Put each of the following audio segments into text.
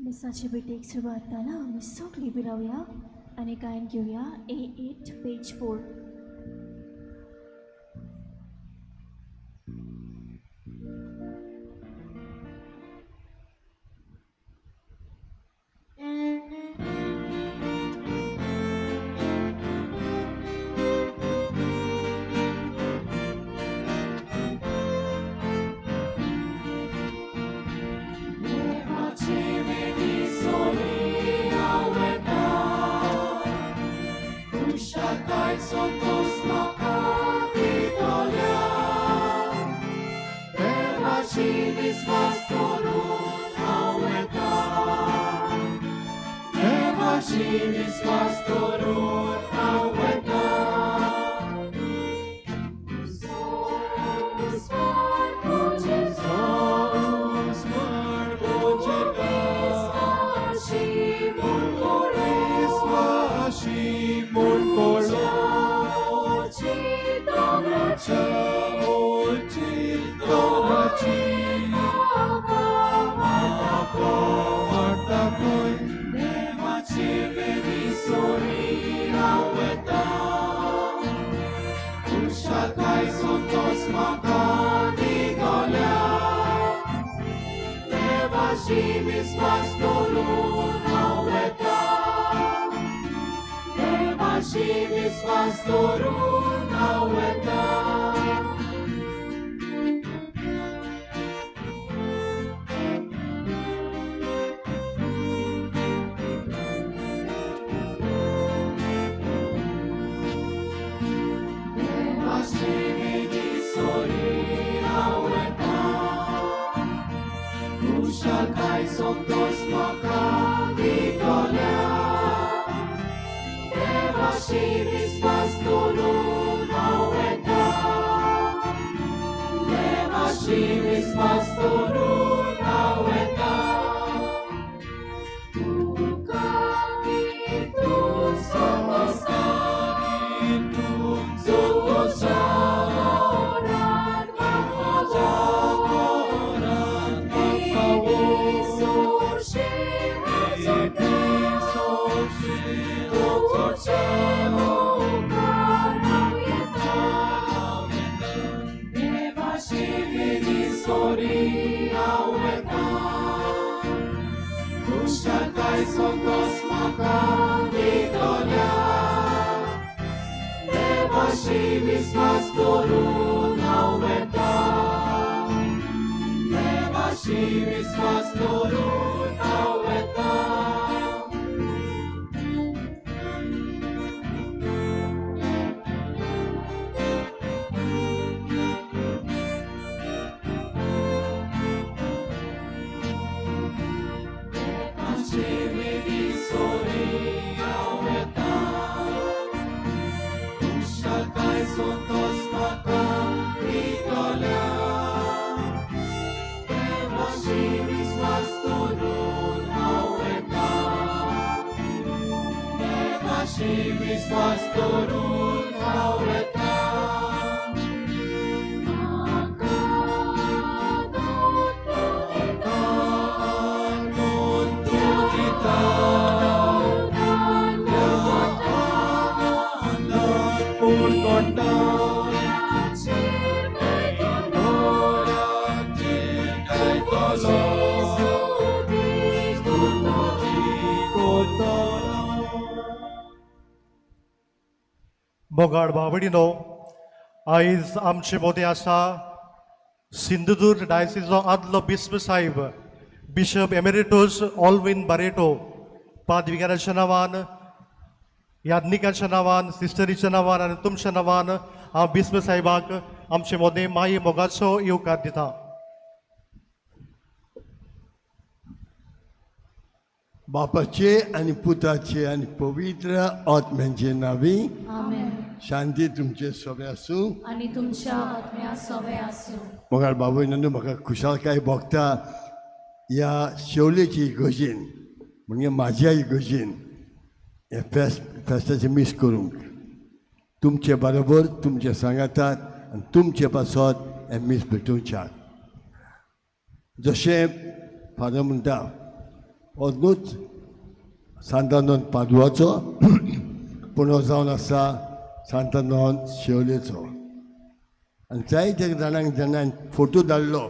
मिसाचे भेटेक सुरवात जाल्या. आमी सगळीं उबी रावया आनी गायन घेवया A8 page 4. मोगाळ बावडिनो, आयज आमचे मोदें आसा सिंधुदुर्ग डायसिसचो आदलो बिस्प साहेब बिशप एमेरिटस ऑलविन बारेटो पादविगाराच्या नांवान, याज्ञिकाच्या नांवान, सिस्टरीच्या नांवान आनी तुमच्या नांवान हांव बिस्प साहेबाक आमचे मोदें माई मोगाचो येवकार दिता. बापाचे आनी पुताचे आनी पवित्र आत्म्याचे नांवी आमेन. शांती तुमचे सोबे आसूं आनी तुमच्या आत्म्या सोबे आसूं. मोगाळ बाबूय नंदू, म्हाका खुशालकाय भोगता ह्या शेवलेची इगर्जेन, म्हणजे म्हाज्या इगर्जेन हें फेस्ताचें मीस करूंक तुमचे बरोबर, तुमचे सांगातात आनी तुमचे पासत हें मीस भेटोवच्याक. जशें फादर म्हणटा, हो न्हूच सांतानोन पादवाचो पूण हो जावन आसा सांतानोन शेवलेचो. आनी जायत्या जाणांक जेन्ना फोटो धाडलो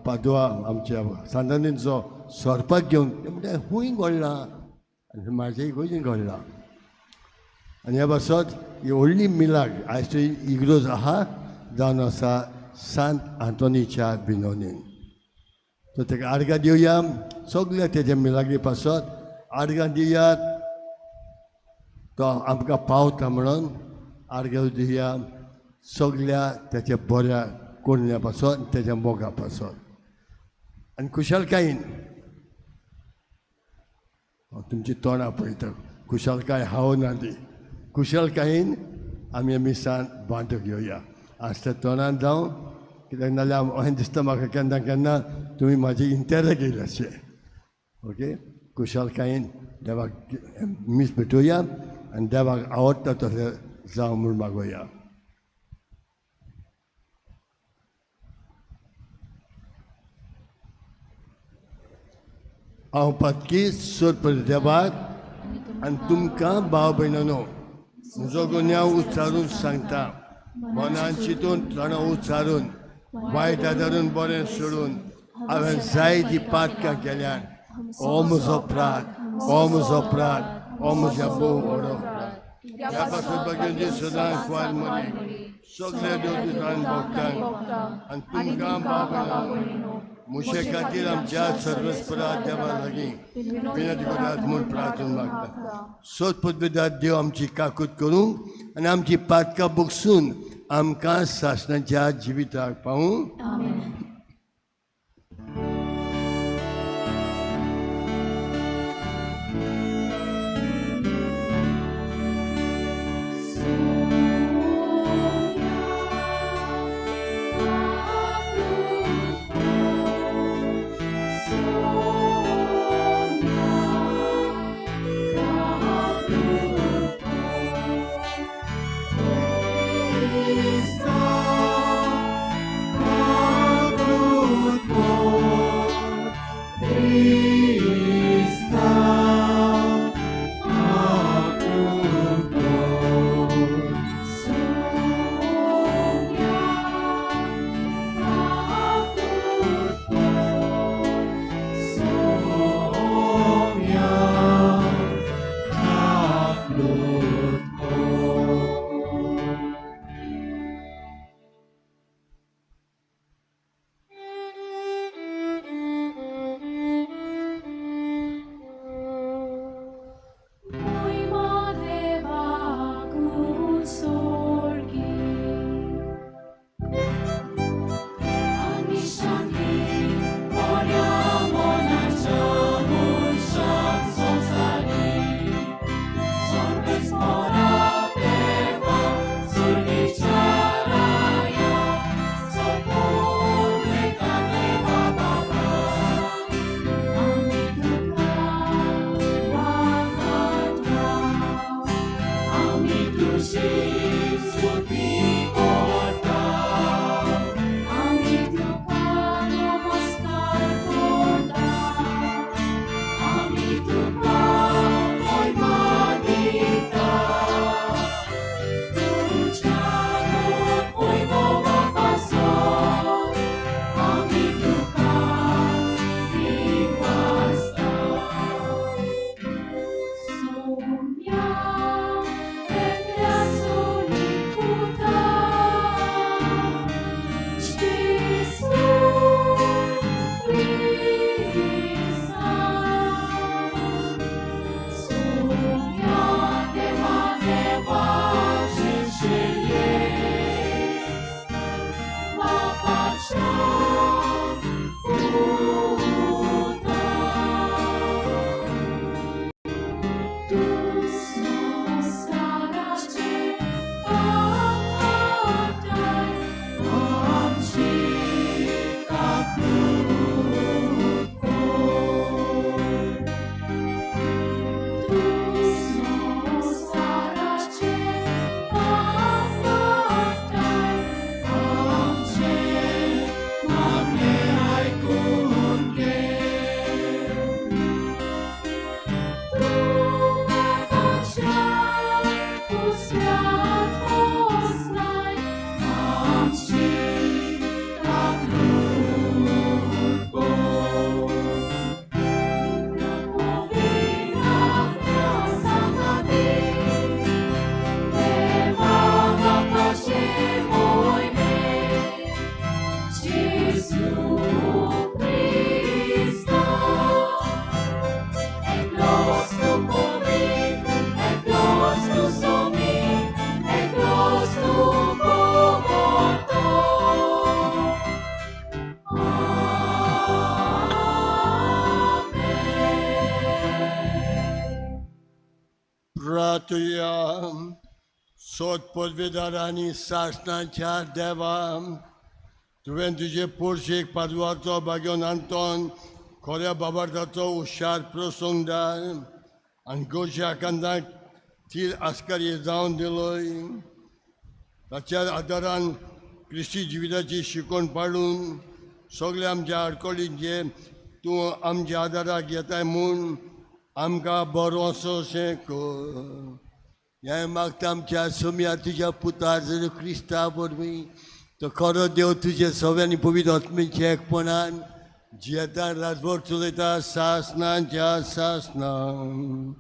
पादवा आमच्या सांतानोचो सोरपाक घेवन, ते म्हणटा खूंय घडलां आनी म्हाजे इगर्जेन घडलां. आनी ह्या पासत ही व्हडली मिलाग आयज थंय इगर्ज आहा जावन आसा सांत आंतोनीच्या बिनोनीन. सो ताका आर्गां दिवया सगळ्या तेज्या मिलाग्री पासत आर्गां दियात, तो आमकां पावता म्हणून आर्गां दिवया सगळ्या तेच्या बऱ्या कोरण्या पासत तेज्या मोगा पासत. आनी खुशालकायेन हांव तुमची तोंडां पळयता, खुशालकाय हांव ना ती खुशालकायेन आमी मिसान वांटो घेवया. आज त्या तोंडान जावं कित्याक नाल्यार अशें दिसता म्हाका केन्ना केन्ना तुमी म्हाजी इंतेर घेयला अशें. ओके, खुशालकायेन देवाक मीस भेटोवया आनी देवाक आवडटा तशें जावं म्हूण मागोवया. हांव पातकी सोद देवाक आनी तुमकां भाव भयणांनो म्हजो गुन्यांव उच्चारून सांगता. मनान चिंतून तोंडां उच्चारून वायट आदारून बरें सोडून हांवें जायतीं पातकां केल्यान. हो म्हजो अपराध, हो म्हजो अपराध, हो म्हज्या भोव व्हडो अपराध. ह्या पासून भगिनी सदां कुवार मरी सगळे देवदूतान भोगतांक आनी तुमकां भाव भयणांनो म्हजे खातीर आमच्या सर्वेस्परा देवा लागीं विनंती करात म्हूण प्रार्थना मागता. सोदपदवेदार देव आमची काकूत करूंक आनी आमची पातकां बगसून आमकां सासणाच्या जिविताक पावूं. Stop. क्रिस्ता एकलोच तूं पवित्र, एकलोच तूं सोमी, एकलोच तूं भोगवतो. आमेन. प्रार्थुया. सोद पदवेदार आनी सासणाच्या देवा, तुवें तुजे पोरशेक पादवाचो बागेवन आंतोन खऱ्या बाबार्थाचो हुशार प्रसंगदार आनी गोंयच्या आकांताक थीर आस्कारी जावन दिलोय. ताच्या आदारान क्रिस्ती जिविताची शिकवण पाडून सगल्या आमच्या आडखळींचे तूं आमच्या आदाराक येताय म्हूण आमकां बरो अशें कर. हें मागता आमच्या सोम्या तुज्या पुता जेजू क्रिस्ता वरवीं, तो खरो देव तुजे सगळ्यांनी पवित्र आत्मेच्या एकपणान जियेता राजवट चलयता सासणाच्या सासणां.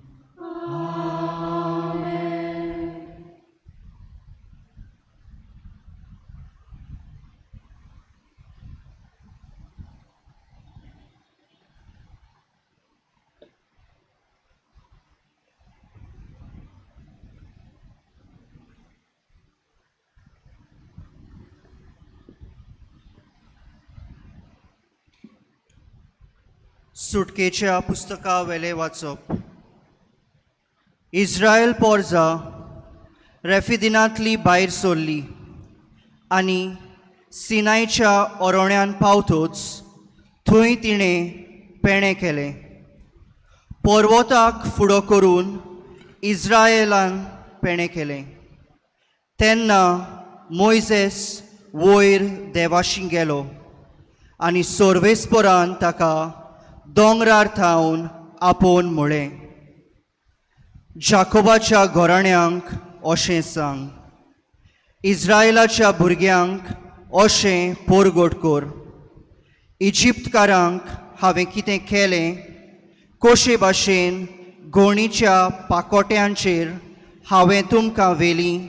सुटकेच्या पुस्तका वेले वाचप. इस्रायल पोरजा रेफिदिनांतली भायर सरली आनी सिनायच्या ओरोण्यान पावतोच थंय तिणें पेणें केलें. पर्वताक फुडो करून इस्रायलान पेणें केलें. तेन्ना मोयजेस वयर देवाशी गेलो आनी सोर्वेस्परान ताका दोंगरार थावन आपोवन म्हळें, जाकोबाच्या घराण्यांक अशें सांग, इस्रायलाच्या भुरग्यांक अशें पोरगोट कर, इजिप्तकारांक हांवें कितें केलें, कशे भाशेन गोणीच्या पाकोट्यांचेर हांवें तुमकां व्हेलीं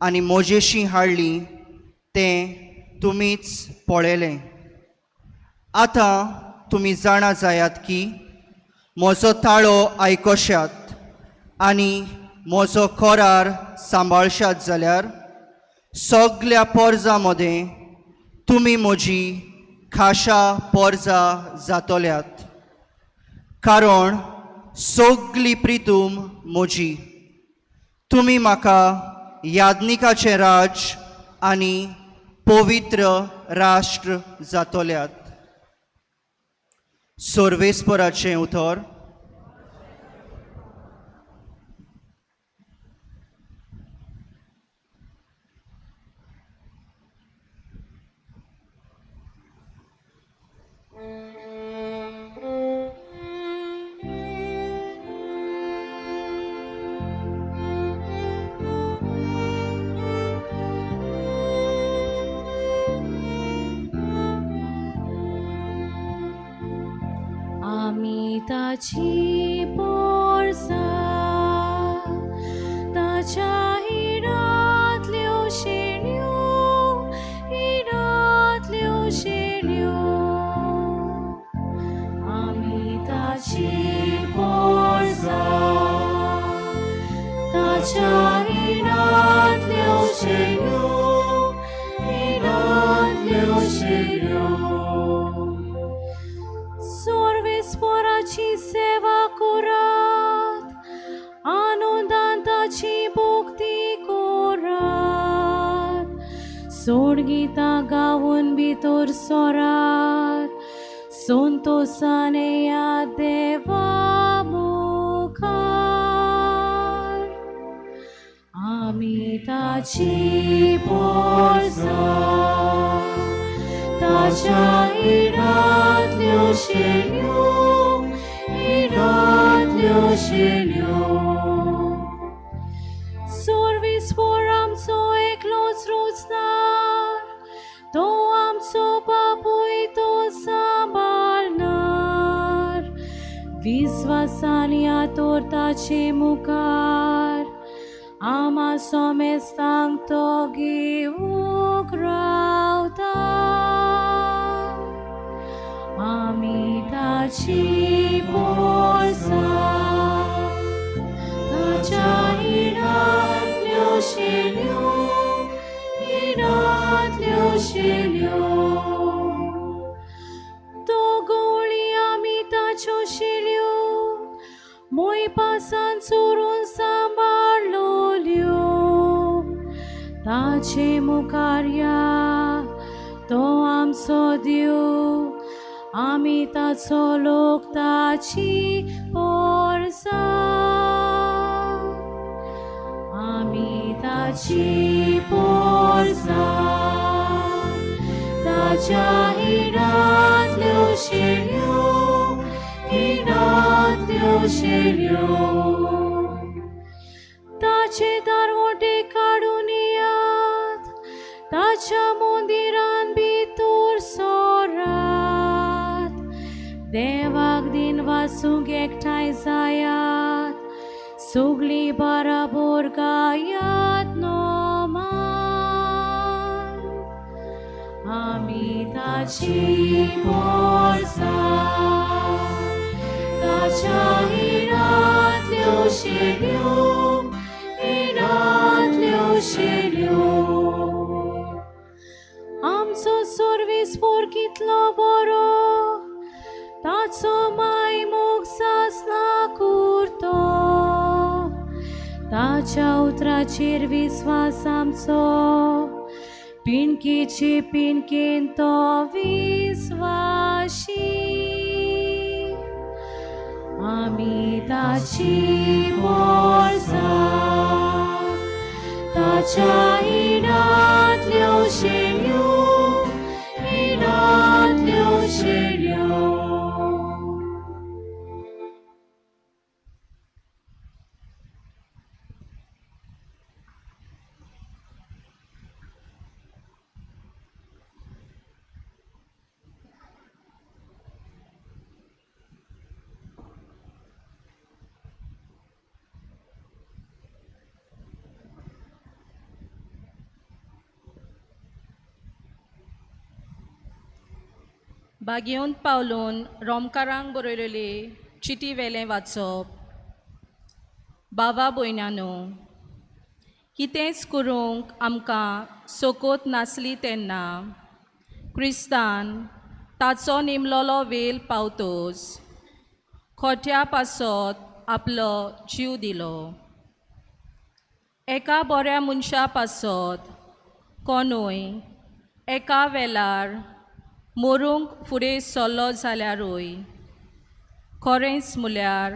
आनी म्हजेशी हाडलीं तें तुमीच पळयलें. आतां तुमी जाणा जायात की म्हजो ताळो आयकशात आनी म्हजो करार सांबाळशात जाल्यार सगल्या पोरजां मदें तुमी म्हजी खाशा पोरजा जातल्यात, कारण सगली प्रितूम म्हजी. तुमी म्हाका याज्ञिकाचें राज आनी पवित्र राष्ट्र जातल्यात. सर्वेस्पराचें उतर. आमी ताची पोरसां ताच्या हिरांतल्यो शेण्यो, हिरांतल्यो शेण्यो. आमी ताची पोरसां ताच्या हिरांतल्यो शेण्यो, हिरांतल्यो शेण्यो. सर्वेस्पराची सेवा करात, आनंदान ताची भक्ती करात, सोडगितां गावन भितर सरात, संतोशान येयात देवा मुखार. आमी ताची पोरसां ताच्या हिरांतल्यो शेण्यो, हिरांतल्यो शेण्यो. सर्वेस्पर आमचो एकलोच रोजदार, तो आमचो बापूय तो सांबाळणार. विस्वासान यातोर ताचे मुखार आमा सोमेस्तांक तो घेवंक रावता. ताची पोरसां ताच्या इनांतल्यो शेल्यो इनांतल्यो शेल्यो तो गवळी आमी ताच्यो शेल्यो मोयपासान चोरून सांबाळलोल्यो ताचे मुखार या तो आमचो देव आमी ताचो लोक ताची पोरसां आमी ताची पोरसां ताच्या इनांतल्यो शेल्यो इनांतल्यो शेल्यो ताचे दारवटे काडून येयात ताच्या मंदिरान भितर सोरात देवाक दिन वासूंक एकठांय जायात सगळीं बराबर गायात नोमान आमी ताची पोरसां ताच्या इनांतल्यो शेल्यो इनांतल्यो शेल्यो आमचो सर्वीस कितलो बरो ताचो माय मोग सासना कुरतो ताच्या उतराचेर विस्वास आमचो पिणकेचे पिणकेन तो विस्वाशी आमी ताची पोरसां ताच्या इनांतल्यो शेल्यो इनांतल्यो शेल्यो. बागेवन पावलून रोमकारांक बरयलेली चिटी वेलें वाचप. बाबा भयणानो, कितेंच करूंक आमकां सोकोत नासली तेन्ना क्रिस्तान ताचो नेमलोलो वेल पावतोच खोट्या पासत आपलो जीव दिलो. एका बऱ्या मनशा पासत कोणूय एका वेळार मरूंक फुडें सरलो जाल्यारूय खरेंच म्हळ्यार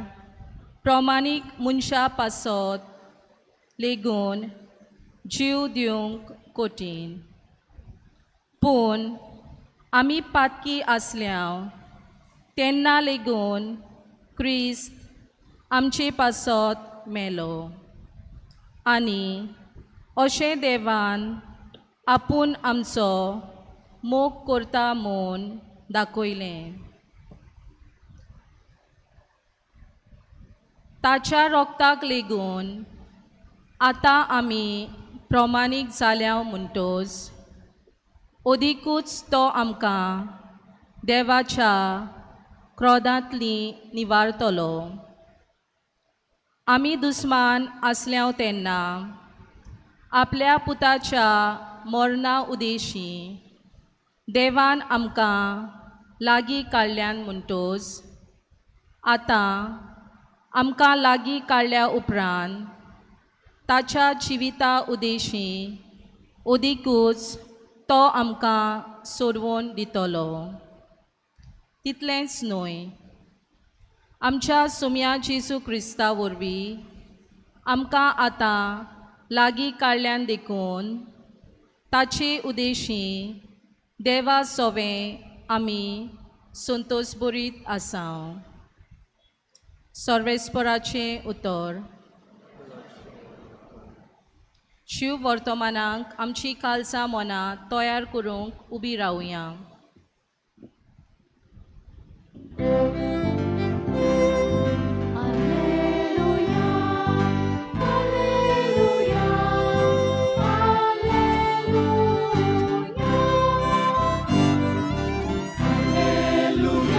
प्रमाणीक मनशा पासत लेगून जीव दिवंक कठीण. पूण आमी पातकी आसल्या तेन्ना लेगून क्रिस्त आमचे पासत मेलो आनी अशें देवान आपूण आमचो मोग करता म्हूण दाखयलें. ताच्या रोगताक लेगून आतां आमी प्रमाणीक जाल्या म्हणटोच अदिकूच तो आमकां देवाच्या क्रोधांतली निवारतलो. आमी दुस्मान आसल्या तेन्ना आपल्या पुताच्या मरणा उदेशी देवान आमकां लागीं काडल्यान म्हणटोच आतां आमकां लागीं काडल्या उपरांत ताच्या जिविता उदेशी अदिकूच तो आमकां सोडवून दितलो. तितलेंच न्हय, आमच्या सुम्या जेजू क्रिस्ता वरवीं आमकां आतां लागीं काडल्यान देखून ताचे उदेशी देवा सोवें आमी संतोशभरीत आसा. सर्वेस्पराचें उतर. शिव वर्तमानाक आमची कालसां मनां तयार करूंक उबी रावया. Alleluia, alleluia, alleluia.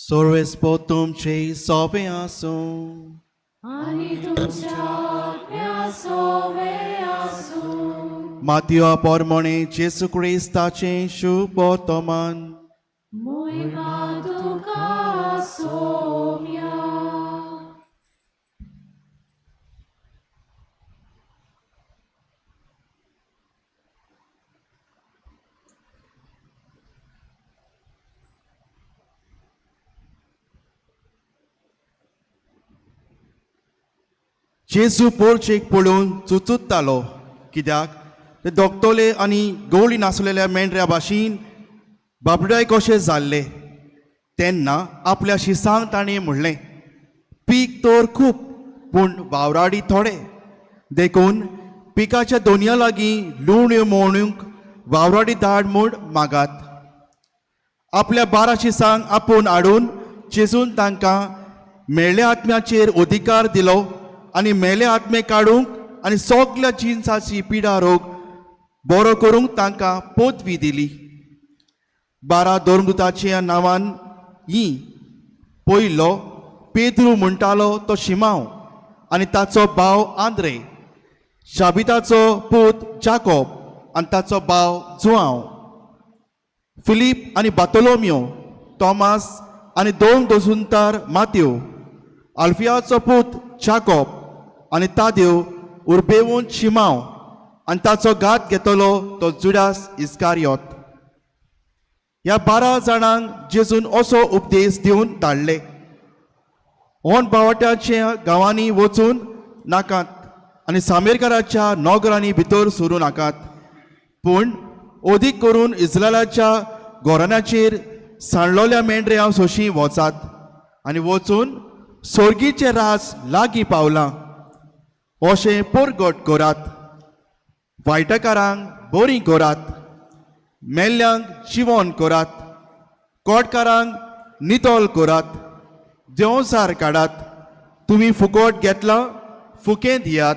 सर्वेस्पोर तुमचे सोबे आसूं. आनी तुमच्या आत्म्या सोवे आसूं. मातयो पोरमोणे जेजू क्रिस्ताचें शुभ वर्तमान. मोहिमा तुका सोम्या. जेजू पोरचेक पळोवन चुचुत्तालो, कित्याक ते दोकतोले आनी गवळी नासलेल्या मेंढऱ्या भाशेन बाबडाय कशे जाल्ले. तेन्ना आपल्या शिसांक ताणें म्हणलें, पीक तर खूब पूण वावराडी थोडे, देखून पिकाच्या दोनया लागीं लुवण्यो मोडूंक वावराडी धाड म्हूण मागात. आपल्या 12 शिसांक आपोवन हाडून जेजून तांकां मेळ्ळ्या आत्म्याचेर अधिकार दिलो आनी मेले आत्मे काडूंक आनी सगल्या जिनसाची पिडा रोग बरो करूंक तांकां पदवी दिली. 12 धर्मदुताच्या नांवान ही पयलो पेद्रू म्हणटालो तो शिमांव आनी ताचो भाव आंद्रे, शाबिताचो पूत जाकोब आनी ताचो भाव जुआंव, फिलीप आनी बातोलोमियो, तॉमास आनी 2 दोजुंतार मात्यो, आल्फियाचो पूत जाकोब आनी तादेव उर्बेवून शिमांव आनी ताचो घात घेतलो तो जुडास इस्कारियोत. ह्या 12 जाणांक जेजून असो उपदेश दिवन धाडले, ओन बावट्याच्या गांवांनी वचून नाकात आनी सामेरकाराच्या नोगरांनी भितर सरूं नाकात, पूण अदीक करून इस्रायलाच्या गोरानाचेर सांडलोल्या मेंढऱ्यां सोशी वचात आनी वचून सोर्गीचें राज लागीं पावलां अशें परगट करात. वायटकारांक बरीं करात, मेल्ल्यांक जिवन करात, कोटकारांक नितळ करात, देंवसार काडात. तुमी फुकट घेतलां, फुकें दियात.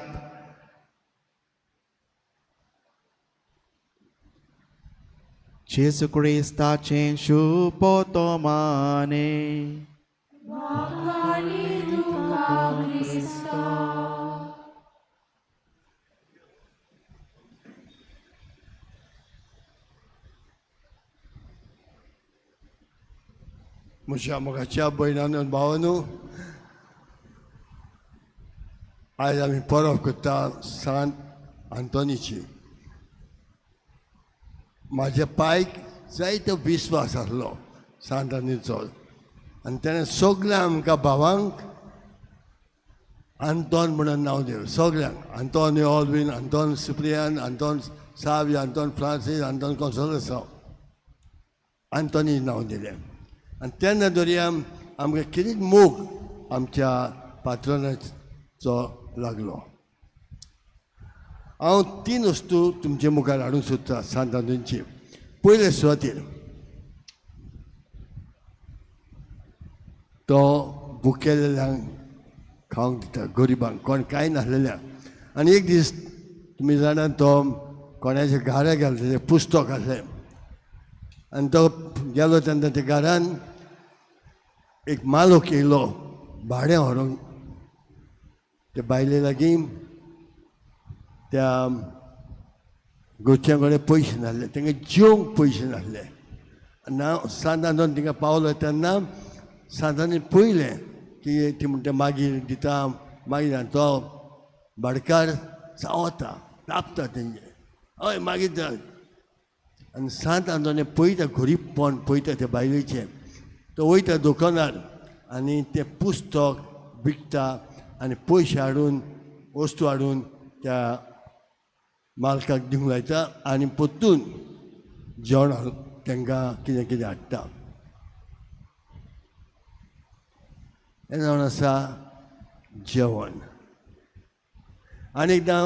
जेजू क्रिस्ताचें शुभ वर्तमाने. वाखाणी तुका क्रिस्ता. म्हज्या मोगाच्या भयणानो आनी भावांनो, आयज आमी परब करता सांत आंतोनीची. म्हाज्या पायक जायतो विस्वास आसलो सांत आंतोनीचो आनी तेणें सगळ्या आमकां भावांक आंतोन म्हणून नांव दिलें. सगळ्यांक Antonio Alvin, Anton Cyprian, Anton Savio, Anton Francis, Anton Consolação, Anthony नांव दिलें. आनी तेन्ना दर्या आमकां कितें मोग आमच्या पात्राचो लागलो. हांव 3 वस्तू तुमचे मुखार हाडूंक सोदता सांत आंतोनीची. पयले सुवातेर तो भुकेल्ल्यांक खावंक दिता, गरिबांक, कोण कांय नासलेल्यांक. आनी एक दीस तुमी जाणा तो कोणाच्या घरा गेलो, तेजें पुस्तक आसलें आनी तो गेलो तेन्ना त्या घरान एक मालोक येयलो भाडें व्हरूंक. ते बायले लागीं त्या घरच्यां कडेन पयशे नासले, तांकां जेवंक पयशे नासले. ना सांत आंतोन तिंगा पावलो तेन्ना सांत आंतोन पळयलें की ती म्हणटा मागीर दिता मागीर. तो भाडकार चावता तापता तेंचे, हय मागीर दिता. आनी सांत आंतोन पळयता गरीबपण पळयता त्या बायलेचें. तो वयता दुकानार आनी तें पुस्तक विकता आनी पयशे हाडून वस्तू हाडून त्या मालकाक दिवंक लायता आनी परतून जेवण तांकां कितें कितें हाडटा. हें जावन आसा जेवण. आनी एकदां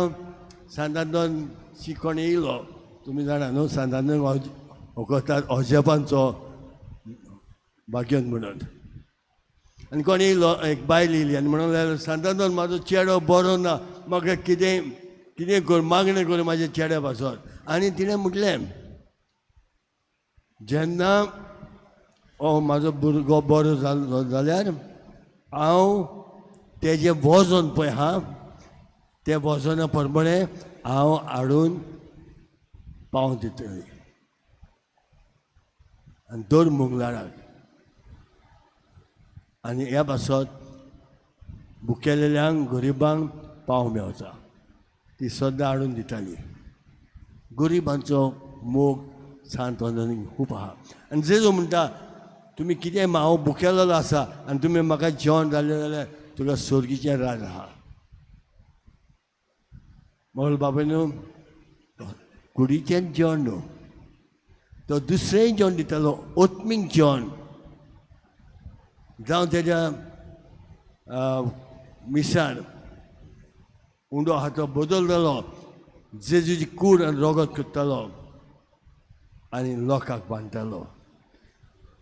सांत आंतोन कोण येयलो, तुमी जाणा न्हू सांत आंतोन वखदार अजेपांचो भाग्यन म्हणून. आनी कोण येयलो, एक बायल येयली आनी म्हणूंक लागलो, सांत आंतोन म्हाजो चेडो बरो ना, म्हाका कितें कितें कर, मागणें कर म्हाज्या चेड्या पासत. आनी तिणें म्हटलें, जेन्ना ओ म्हाजो भुरगो बरो जालो जाल्यार हांव तेजें वजन पळय आहा तें वजना प्रमाणे हांव हाडून पावोवन दितलें. आनी दर मंगळाराक आनी ह्या पासत भुकेलेल्यांक गरिबांक पाव मेवता ती सद्दां हाडून दिताली. गरिबांचो मोग सांत अंतोनीक खूब आहा. आनी जेजू म्हणटा तुमी कितें हांव भुकेलेलो आसा आनी तुमी म्हाका जेवण जालें जाल्यार तुका सोर्गीचें राज आहा. मोल बाबा न्हू कुडीचें जेवण न्हू, तो दुसरेंय जेवण दितालो, ओत्मीक जेवण. जावं तेज्या मिसार उंडो आहा तो बदलतालो, जेजूची कूड आनी रगत करतालो आनी लोकांक बांदतालो.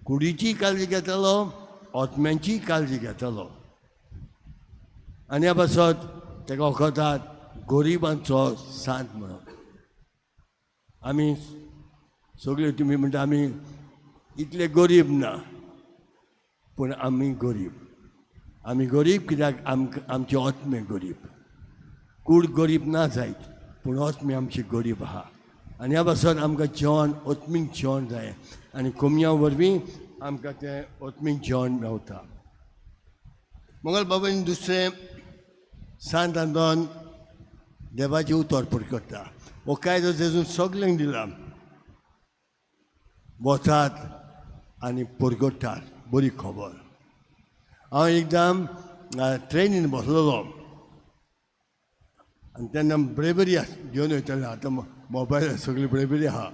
कुडीची काळजी घेतालो, आत्म्यांची काळजी घेतालो. आनी ह्या पासत ताका वखदात गरिबांचो सांत म्हणून. आमी सगळे तुमी म्हणटा आमी इतले गरीब ना, पूण आमी गरीब. आमी गरीब कित्याक आमकां आमचे आत्मे गरीब. कूड गरीब ना जायत पूण आत्मे आमची गरीब आहा. आनी ह्या पासत आमकां जेवण आत्मीक जेवण जाय आनी कोमया वरवीं आमकां तें आत्मीक जेवण मेवता. मंगल बाबान दुसरें सांत आंतोन देवाचें उतर परकट्टा. हो कायदो जेजून सगल्यांक दिला, वचात आनी परगट्टात बरी खबर. हांव एकदम ट्रेनीन बसलेलो आनी तेन्ना ब्रेबरी घेवन वयताले. आतां मोबायल सगळी ब्रेबरी आहा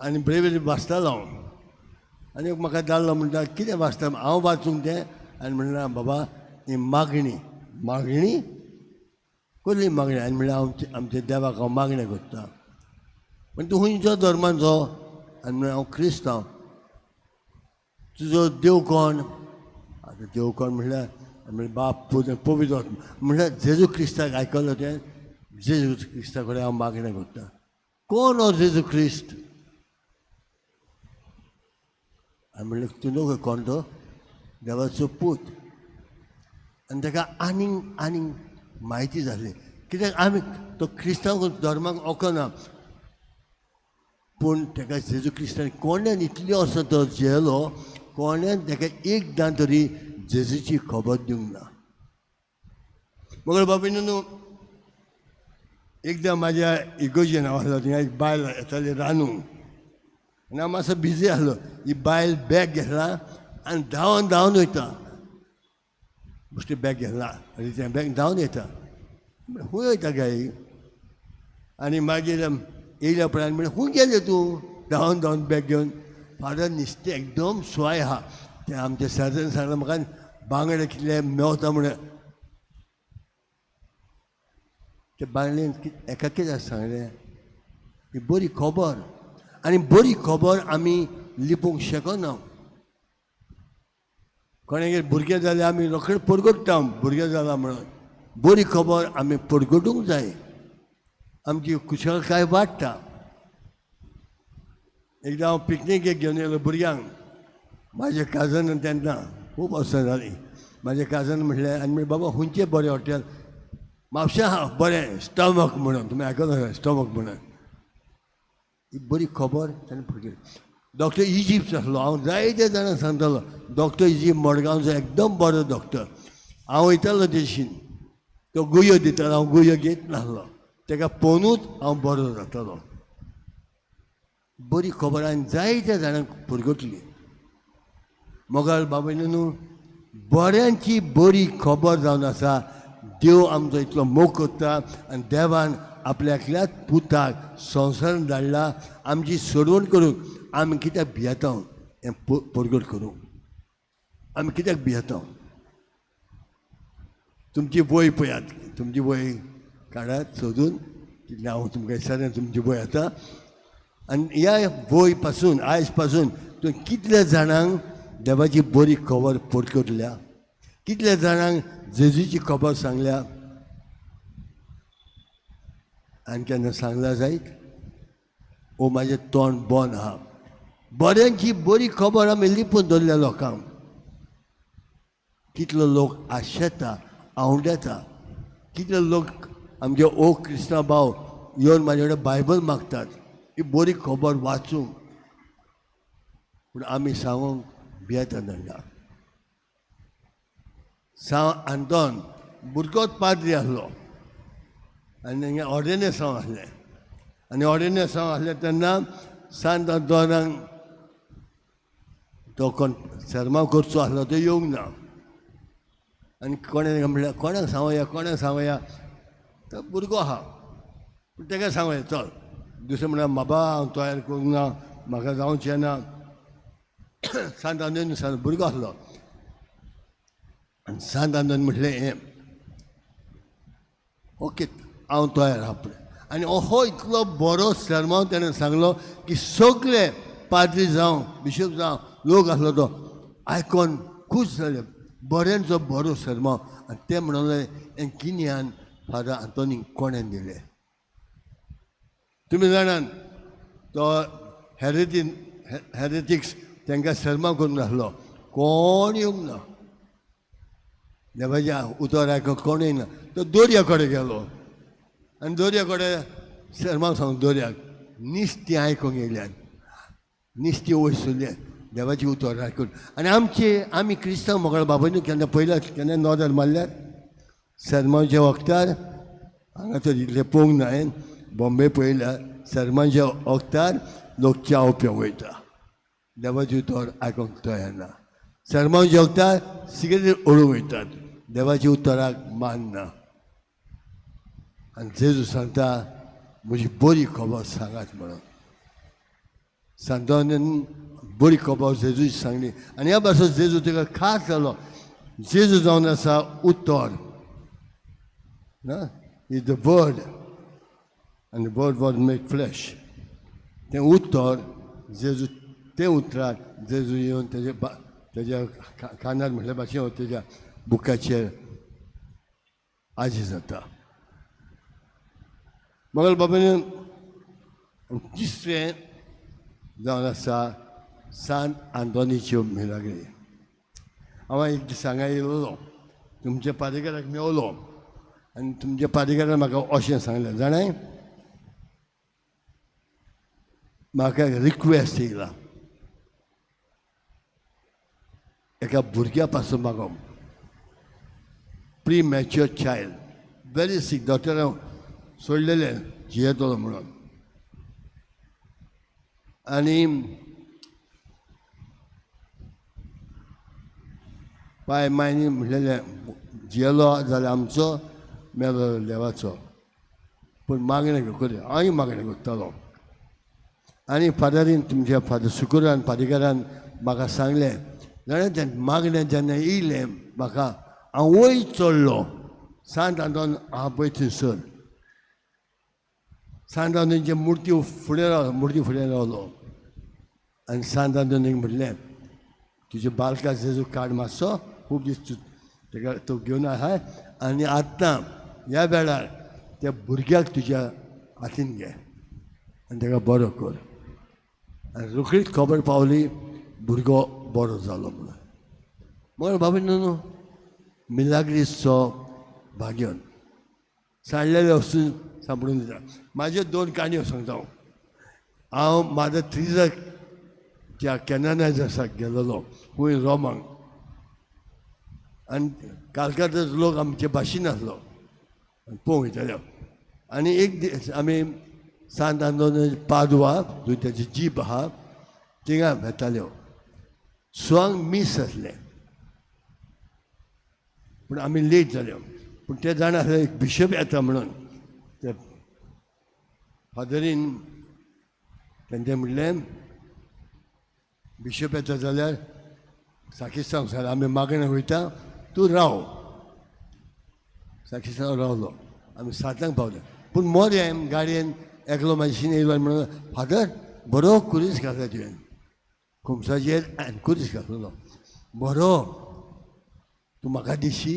आनी ब्रेबरी वाचतालो हांव. आनी म्हाका जाल्लो म्हणटा कितें वाचता हांव वाचूंक तें, आनी म्हणलें बाबा ही मागणी. मागणी कसली मागणी? आनी म्हणल्यार हांव आमच्या देवाक हांव मागणें करता. पण तूं खंयचो धर्माचो? आनी म्हणलें हांव क्रिस्तांव. तुजो देव कोण? आतां देव कोण म्हणल्यार म्हणल्यार बाप पूत पवित्र आत्मा. म्हणल्यार जेजू क्रिस्ताक आयकलो तें, जेजू क्रिस्ता कडेन हांव मागणें करता. कोण हो जेजू क्रिस्त? आनी म्हणलें तूं न्हू कोण तो? देवाचो पूत. आनी ताका आनीक आनीक म्हायती जाली कित्याक आमी तो क्रिस्तांव धर्माक वखना, पूण ताका जेजू क्रिस्तान कोणेन इतली वर्सां तो जेलो, कोणेन ताका एकदां तरी जेजूची खबर दिवंक ना. मगर बाबा न्हू एकदां म्हाज्या इगोजेन हांव आसलो, थिंगा एक बायल येताली रांदूंक आनी हांव मातसो बिजी आसलो. ही बायल बॅग घेतला आनी धांवन धांवन वयता, बेश्टें बॅग घेतला आनी तें बॅग धांवन येता. खंय वयता काय? आनी मागीर येयल्या उपरांत म्हणलें खंय गेलें तूं धांवन धांवन बॅग घेवन? फादर नुस्तें एकदम सोय आहा, तें आमच्या शेजाऱ्यान सांगलें म्हाका बांगडे कितले मेवता म्हणून. ते बांगडेन एका कित्याक सांगलें ही बरी खबर. आनी बरी खबर आमी लिपोवंक शकना. कोणागेर भुरगें जाल्यार आमी रोखडें परगट्टा भुरगें जालां म्हणून. बरी खबर आमी परगटूंक जाय, आमची कुशळकाय वाडटा. एकदां हांव पिकनीकेक घेवन येयलो भुरग्यांक, म्हाजे काजन तेन्ना खूब वर्सां जालीं. म्हाजे काजन म्हणलें आनी म्हणलें बाबा खंयचें बरें हॉटेल म्हापशा आहा बरें स्टमक म्हणून, तुमी आयकलां स्टमक म्हणून. ही बरी खबर ताणें फुडली. डॉक्टर इजिप्त आसलो, हांव जायते जाणांक सांगतालो डॉक्टर इजिप्त मडगांवचो एकदम बरो डॉक्टर. हांव वयतालो तेशीन, तो गुळयो दितालो, हांव गुळयो घेत नासलो, ताका पळोवनूच हांव बरो जातालो. बरी खबर हांवें जायत्या जाणांक पुरगटली. मोगाळ बाबा न्हू बऱ्यांची बरी खबर जावन आसा. देव आमचो इतलो मोग करता आनी देवान आपल्याकल्याच पुताक संवसारान धाडला आमची सोडवण करूंक. आमी कित्याक भियेता हें परगट करूंक? आमी कित्याक भियेता? तुमची वय पळयात, तुमची वय काडात सोदून, तितलें हांव तुमकां विचारलें तुमची वय आतां. आनी ह्या वय पासून आयज पासून तुवें कितल्या जाणांक देवाची बरी खबर परगटल्या, कितल्या जाणांक जेजूची खबर सांगल्या? आनी केन्ना सांगला जायत? ओ म्हाजें तोंड बंद आहा. बऱ्यांची बरी खबर आमी लिपून दवरल्या लोकांक. कितलो लोक आशेता, आवडेता, कितले लोक आमगे ओ क्रिस्तांव भाव येवन म्हाजे कडेन बायबल मागतात ही बरी खबर वाचूंक, पूण आमी सांगूंक भियेता तांकां. सांव आंतोन भुरगोच पाद्री आसलो आनी तेंगे ऑर्डिनेसांव आसलें आनी ऑर्डिनेसांव आसलें तेन्ना सांत आंतोनाक तो कोण सरमाव करचो आसलो तो येवंक ना. आनी कोणें म्हणल्यार कोणाक सांगोया कोणाक सांगोया, तो भुरगो आहा पूण तेका सांगोया चल. दुसरें म्हणल्यार बाबा हांव तयार करूंक ना, म्हाका जावचें ना. सांत आंतोन सांत भुरगो आसलो आनी सांत आंतोन म्हटलें हें ओके हांव तयार आहा पळय. आनी हो इतलो बरो सरमाव तेणें सांगलो की सगळे पाद्री जावं बिशप जावं लोक आसलो तो आयकोन खूश जाले, बऱ्यांचो बरो सरमाव. आनी ते म्हणले हें गिन्यान फादर आंतोनीक कोणें दिलें? तुमी जाणात तो हेरेटिक्स तांकां सरमाव करूंक नासलो, कोण येवंक ना, देवाच्या उतर आयकूंक कोण येना. तो दर्या कडेन गेलो आनी दर्या कडेन सरमाव सांगून दर्याक निस्तीं आयकूंक येयल्यान, निस्तीं वयसुल्ल्यान देवाची उतर आयकून. आनी आमचे आमी क्रिस्तांव मोगळ बाबांनी केन्ना पयल्या केन्ना नदर मारल्यार सरमावच्या वखदार हांगा तर इतलें पळोवंक ना हांवें, बॉम्बे पळयल्यार सरमावच्या वखदार लोक च्याव पिवंक वयता, देवाची उतर आयकूंक तयार ना. सरमावच्या वखदार सिगरेट ओडूंक वयतात, देवाच्या उतराक मान ना. आनी जेजू सांगता म्हजी बरी खबर सांगात म्हणून. सांतोनान बरी खबर जेजूची सांगली आनी ह्या भाशेन जेजू ताका खास जालो. जेजू जावन आसा उतर ना, is the word आनी वर्ड वॉज मेड फ्लॅश. तें उतर जेजू, तें उतराक जेजू येवन तेजे तेज्या कानार म्हटल्या भाशेन तेज्या बुकाचेर आजी जाता. मगल बाबांनी तिसरें जावन आसा सांत आंतोनीच्यो मिलाग्री. हांव एक दीस हांगा येयलो तुमच्या पादेकाराक मेवलो आनी तुमच्या पादेकारान म्हाका अशें सांगलें, जाणाय म्हाका रिक्वेस्ट येयला एका भुरग्या पासून मागोवंक, प्री मॅच्युअर चायल्ड, वेरी सीक, डॉक्टरान सोडलेलें जियेतलो म्हणून. आनी पाय मायनी म्हणलेलें जियेलो जाल्यार आमचो, मेलो देवाचो, पूण मागणें करूया, हांवूय मागणें करतालो. आनी फादरीन तुमच्या फादर सुकुरान पादेकारान म्हाका सांगलें, जाणें तें मागणें जेन्ना येयलें म्हाका हांव वयर चडलो सांत आंतोन आहा पळय थंयसर सांत आंतोनीचे मुर्ती फुडें रावलो, मुर्ती फुडें रावलो आनी सांत आंतोनीक म्हणलें तुजे बालका जेजू काड मातसो, खूब दीस ताका तो घेवन आहाय आनी आतां ह्या वेळार त्या भुरग्याक तुज्या हातीन घे आनी ताका बरो कर. आनी रोखडीच खबर पावली भुरगो बरो जालो म्हणून. मगेर बाबा न्हू मिलाग्रीसचो भाग्योन सांडलेले वस्तू सांपडून दिता. म्हाज्यो दोन काणयो सांगता हांव. हांव मादर त्रिजाच्या कॅननायजर्साक गेलेलो खूंय रोमाक, आनी कालकाताचो लोक आमचे भाशेन आसलो आनी पळोवंक वयताले. आनी एक दीस आमी सांत आंतोन पादवा थंय ताची जीप आहा थिंगा वेताल्यो. स्वांग मीस आसलें पूण आमी लेट जाल्यो, पूण ते जाणा आसले एक बिशप येता म्हणून. ते फादरीन तेंचें म्हणलें बिशप येता जाल्यार साकिस्तांव सर आमी मागणें वयता, तूं राव. साकिस्तांव रावलो, आमी सातांक पावले. पूण मोरें गाडयेन एकलो मातशेन येयलो आनी म्हणून फादर बरो कुरीस घातला तुवें, खुमसाचेर आनी कुरीस घातलेलो बरो, तूं म्हाका दिशी?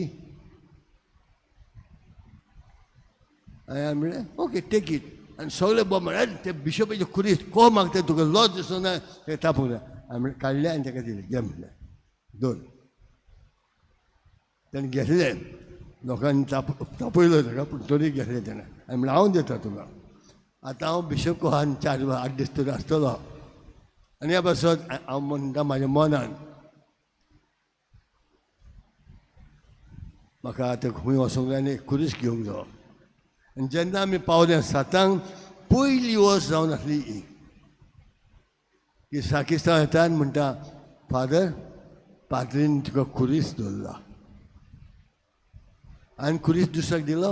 हांवें म्हणलें ओके टेक it. आनी सगळे बो म्हळ्यार ते बिशपाचे खुरीस को मागता तुका लॉज दिसना ते तापूंक जाय. आमी काडले आनी ताका दिले, घे म्हणलें दोन. तेणें घेतले, लोकांनी तापयलो ताका, पूण तरी घेतले तेणें. आनी म्हणलें हांव दिता तुका. आतां हांव बिशप कोहान 4-8 दीस तरी आसतलो. आनी ह्या पासत हांव म्हणटा म्हाज्या मनान म्हाका आतां खंय वचूंक जाय आनी खुरीस घेवंक जावो. आनी जेन्ना आमी पावले 7 पयली वर्स जावन आसली ही की साकिस्तांव येता आनी म्हणटा, फादर पाद्रीन तुका खुरीस दवरला. आनी खुरीस दुसऱ्याक दिलो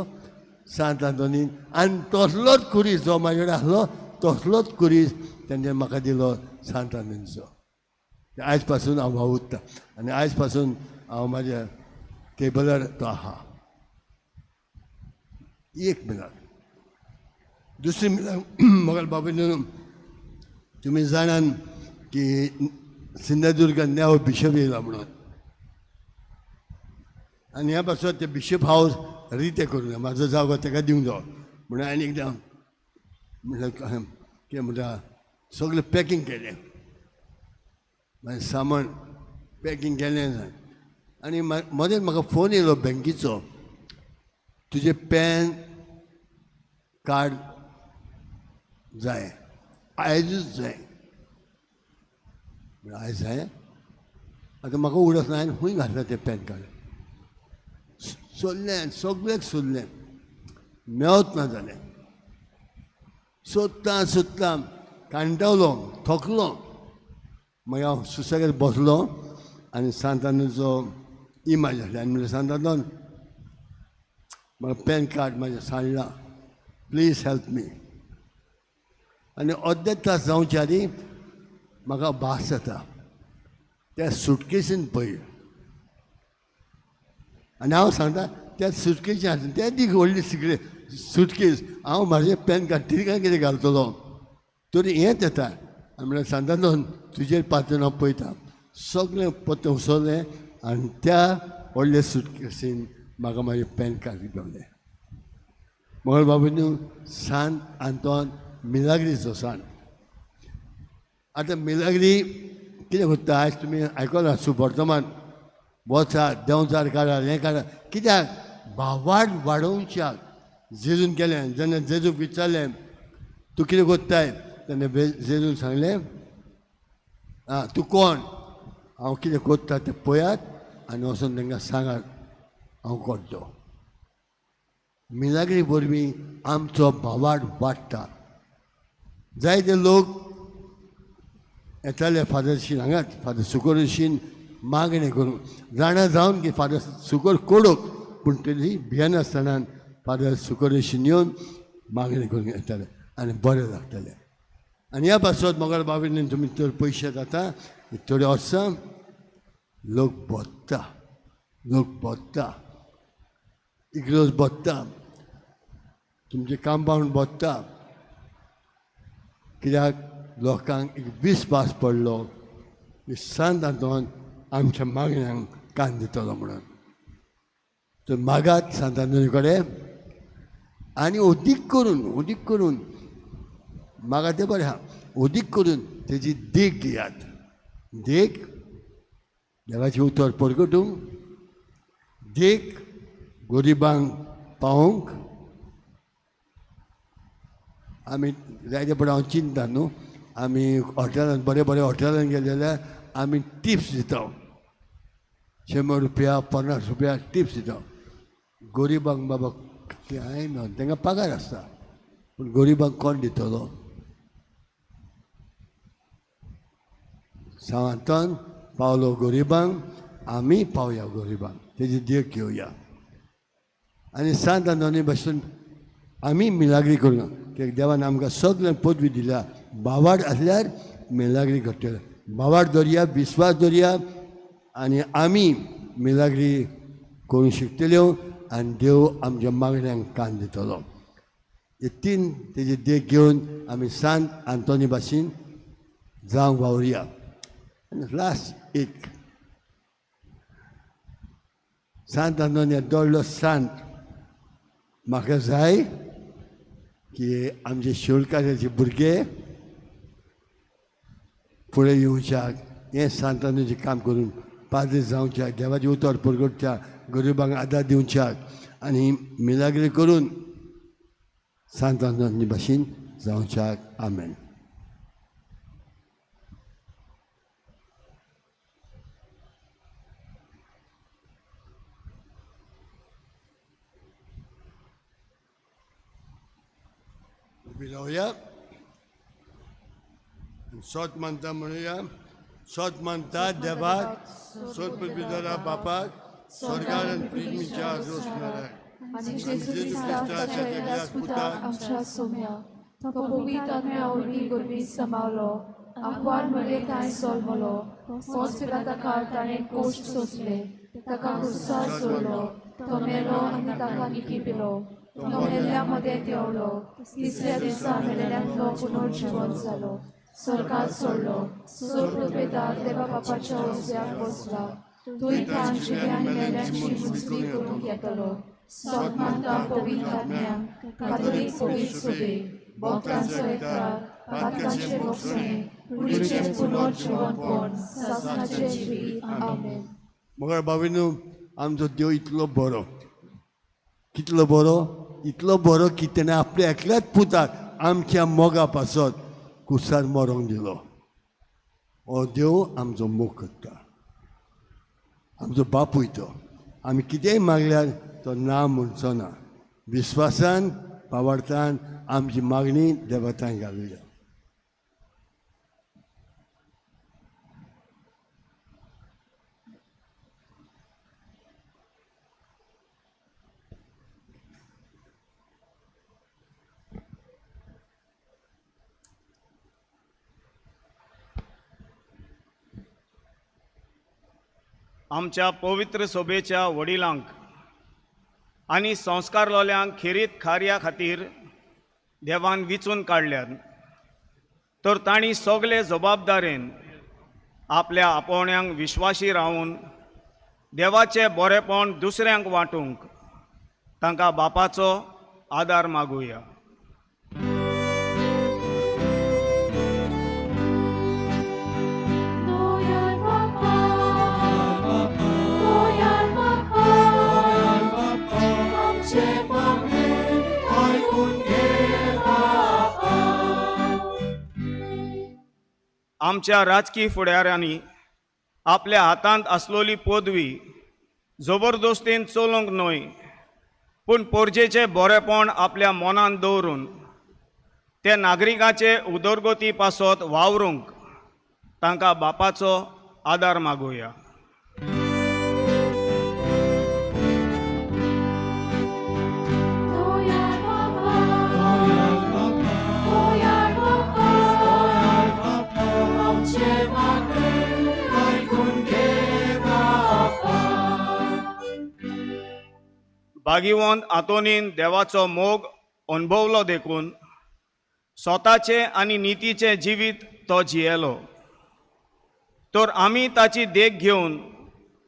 सांत आंतोनीन. आनी तसलोच खुरीस जो म्हाजे कडेन आसलो तसलोच खुरीस तेंच्यानी म्हाका दिलो सांत आंतोनीचो. आयज पासून हांव वावुरता आनी आयज पासून हांव म्हाज्या टेबलार तो आहा. एक मिलाग. दुसरी मिलाग म्हाका बाबा तुमी जाणान की सिंधुदुर्ग नेव बिशप येयला म्हणून. आनी ह्या पासून ते बिशप हावस रितें करूं म्हाजो जागो ताका दिवंक जावो म्हणून आनी एकदां म्हणलें कितें म्हणटा सगळें पॅकींग केलें, मागीर सामान पॅकींग केलें. आनी मदें म्हाका फोन येयलो बँकीचो, तुजें पॅन कार्ड जाय, आयजूच जाय. म्हणल्यार आयज जाय? आतां म्हाका उडस ना, हांवें खंय घातलां तें पॅन कार्ड? सोदलें, सगळ्याक सोदलें, मेळत ना जालें. सोदतां सोदतां कांटावलो, थकलो. मागीर हांव सुसेगाद बसलो आनी सांतानूचो इमेज आसली. आनी म्हणलें, सांतानोन म्हाका पॅन कार्ड म्हाजें सांडलां, प्लीज हेल्प मी. आनी अर्दे तास जावचे आदी म्हाका भास जाता त्या सुटकेसीन पळय. आनी हांव सांगता त्या सुटकेशी आसली त्या ती व्हडली सिगरेट सुटकेस, हांव म्हाजें पॅन कार्ड तिका कितें घालतलो तरी हेंच येता. आनी म्हणल्यार सांतानोन तुजेर पातून हांव पळयता. सगळें पत्तें उसवलें आनी त्या व्हडले सुटकेसीन म्हाका म्हाजें पॅन कार्ड गावलें. मगर बाबू न्हू सांत आंतोन मिलाग्रीचो सांत. आतां मिलाग्री कितें करता आयज तुमी आयकलां सुवर्तमान वचात देंवचार काडात हें काडात, कित्याक भावार्थ वाडोवच्याक जेजून केलें. जेन्ना जेजूक विचारलें तूं कितें करताय तेन्ना जेजून सांगलें, आं तूं कोण, हांव कितें करता तें पळयात आनी वचून तांकां सांगात हांव कोण तो. मिलाग्री वरवीं आमचो भावार्थ वाडटा. जायते लोक येताले फादरशीन हांगाच, फादर सुकोरशीन मागणें करूंक, जाणा जावन की फादर सुकोर कोडोक, पूण तरी भियेनासतना फादर सुकोरशीन येवन मागणें करूंक येताले आनी बरें लागतालें. आनी ह्या पासत मोगाळ बाबीन तुमी चड पयशे जाता थोडे वर्सां लोक भोत्ता, लोक भोत्ता, इग्रोज भोत्ता, तुमचें कांपावंड भोत्ता, कित्याक लोकांक एक विस्वास पडलो की सांत आंतोन आमच्या मागण्यांक कान दितलो म्हणून. तर मागात सांत आंतोनी कडेन आनी अदीक करून, अदीक करून मागात तें बरें आहा, अदीक करून तेजी देख घेयात. देख देवाचें उतर परगटूंक, देख गरिबांक पावोवंक. आमी जायते पळय हांव चिंता न्हू, आमी हॉटेलान बरे बरे हॉटेलान गेले जाल्यार आमी टिप्स दिता, 100 रुपया 50 रुपया टिप्स दिता. गरिबांक बाबा कांय मेळना, तांकां पगार आसता, पूण गरिबांक कोण दितलो? सांतान पावलो गरिबांक, आमी पावया गरिबांक, तेजी देख घेवया. आनी सांत आंतोनी भशेन आमी मिलाग्री करूं, कित्याक देवान आमकां सगळें पदवी दिल्या. भावार्थ आसल्यार मिलाग्री करतले, भावार्थ दवरया, विस्वास दवरया आनी आमी मिलाग्री करूंक शिकतल्यो आनी देव आमच्या मागण्यांक कान दितलो. हे तीन तेजी देख घेवन आमी सांत आंतोनी भाशेन जावंक वावुरया. आनी लास्ट एक सांत आंतोनी दोडलो सांत, म्हाका जाय की आमचे शिवलकाराचे भुरगे फुडें येवच्याक हें सांतानाचें काम करून पाद्री जावच्याक, देवाचें उतर परगटच्या, गरिबांक आदार दिवच्याक आनी मिलाग्री करून सांतानाचे भाशेन जावच्याक. आमेन. उबी रावया, सोत मानता म्हणुया. सोत मानता देवाक, सोत पुरविदारा बापाक, स्वर्गार आनी पृथ्वीच्या रोसणाराक, आनी जेजू क्रिस्ताच्या एकल्याच पुताक आमच्या सोम्या, तो पवित्र आत्म्या वरवीं गोरवीं समावलो, आंकवार मरे थांय सोलमलो, पोंच पिलाता ताणें कोश्ट सोंसले, ताका खुर्सार सोडलो, तो मेलो आनी ताका निकी पिलो, तो मेल्ल्या मदें देंवलो, तिसऱ्या दिसा मेलेल्यांतलो पुनर्जिवन जालो, स्वर्गार सोडलो, सोर्ग देवा बापाच्या उजव्याक बसला, थंय ताण जिव्या आनी मेल्यांची मुजवी करूंक येतलो. सोत मानता पवित्र आत्म्याक, कातोलीक पवित्र सोबे, भक्तांचो एकचार, पातकांचें भोगसणें, कुडीचें पुनर्जिवनपण, सासणाचें जिवीत. आमेन. मगर बाबीनू, आमचो देव इतलो बरो, कितलो बरो, इतलो बरो की तेणें आपल्या एकल्याच पुताक आमच्या मोगा पासत कुसार मरोंक दिलो. हो देव आमचो मोग करता, आमचो बापूय तो. आमी कितेंय मागल्यार तो ना म्हणचो ना. विस्वासान पावार्थान आमची मागणी देवा थंय घालुया. आमच्या पवित्र सभेच्या वडिलांक आनी संस्कार लोल्यांक खेरीत कार्या खातीर देवान विचून काडल्यात, तर तांणी सगळे जबाबदारेन आपल्या आपोवण्यांक विश्वासी रावन देवाचें बरेपण दुसऱ्यांक वांटूंक तांकां बापाचो आदार मागुया. आमच्या राजकीय फुडाऱ्यांनी आपल्या हातांत आसलेली पदवी जबरदस्तीन चलोवंक न्हय, पूण पोरजेचें बरेपण आपल्या मनांत दवरून ते नागरिकाचे उदरगती पासत वावरूंक तांकां बापाचो आदार मागुया. भागीवंत आंतोनीन देवाचो मोग अणभवलो देखून स्वताचें आनी नितीचें जिवीत तो जियेलो, तर आमी ताची देख घेवन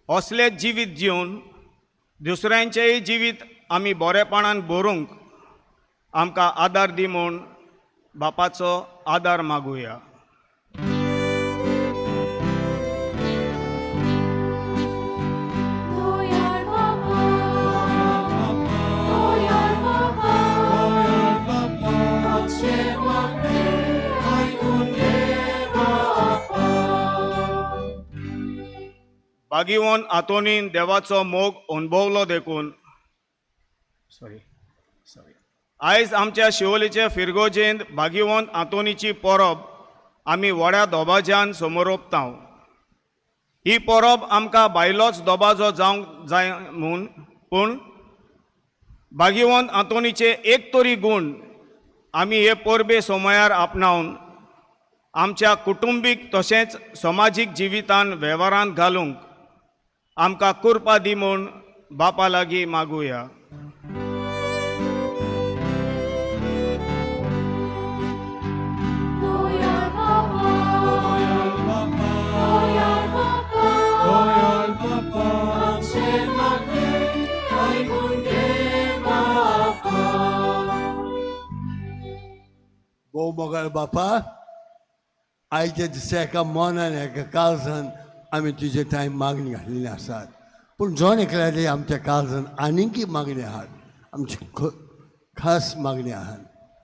असलें जिवीत जिवन दुसऱ्यांचेंय जिवीत आमी बरेपणान भरूंक आमकां आदार दी म्हूण बापाचो आदार मागुया. भागीवंत आंतोनीन देवाचो मोग अणभवलो देखून आयज आमच्या शिवोलीचे फिरगोजेंत भागीवंत आंतोनीची परब आमी व्हड्या दबाज्यान समरोपता. ही परब आमकां बायलोच दबाजो जावंक जाय म्हूण, पूण भागीवंत आंतोनीचे एक तरी गूण आमी हे परबे समयार आपणावन आमच्या कुटुंबीक तशेंच समाजीक जिवितान वेव्हारांत घालूंक आमकां कृपा दी म्हूण बापा लागीं मागुया. मोगाळ बापा, आयच्या दिसा एका मनान एका काळजान आमी तुजे ठांय मागणी घातलेली आसात, पूण जण एकल्याची आमच्या काळजान आनीकय मागणी आहात, आमची खास मागणी आहात,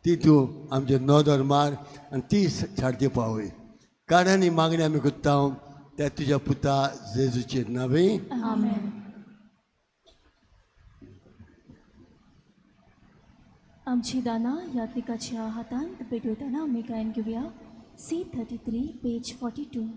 ती तूं आमचे नदर मार आनी ती सारकी पावय. कारण ही मागणी आमी करता त्या तुज्या पुता जेजूचेर नांवी. आमेन. आमची दानां यात्रिकाच्या हातांत भेटयतना आमी गायन घेवया C33 page 42.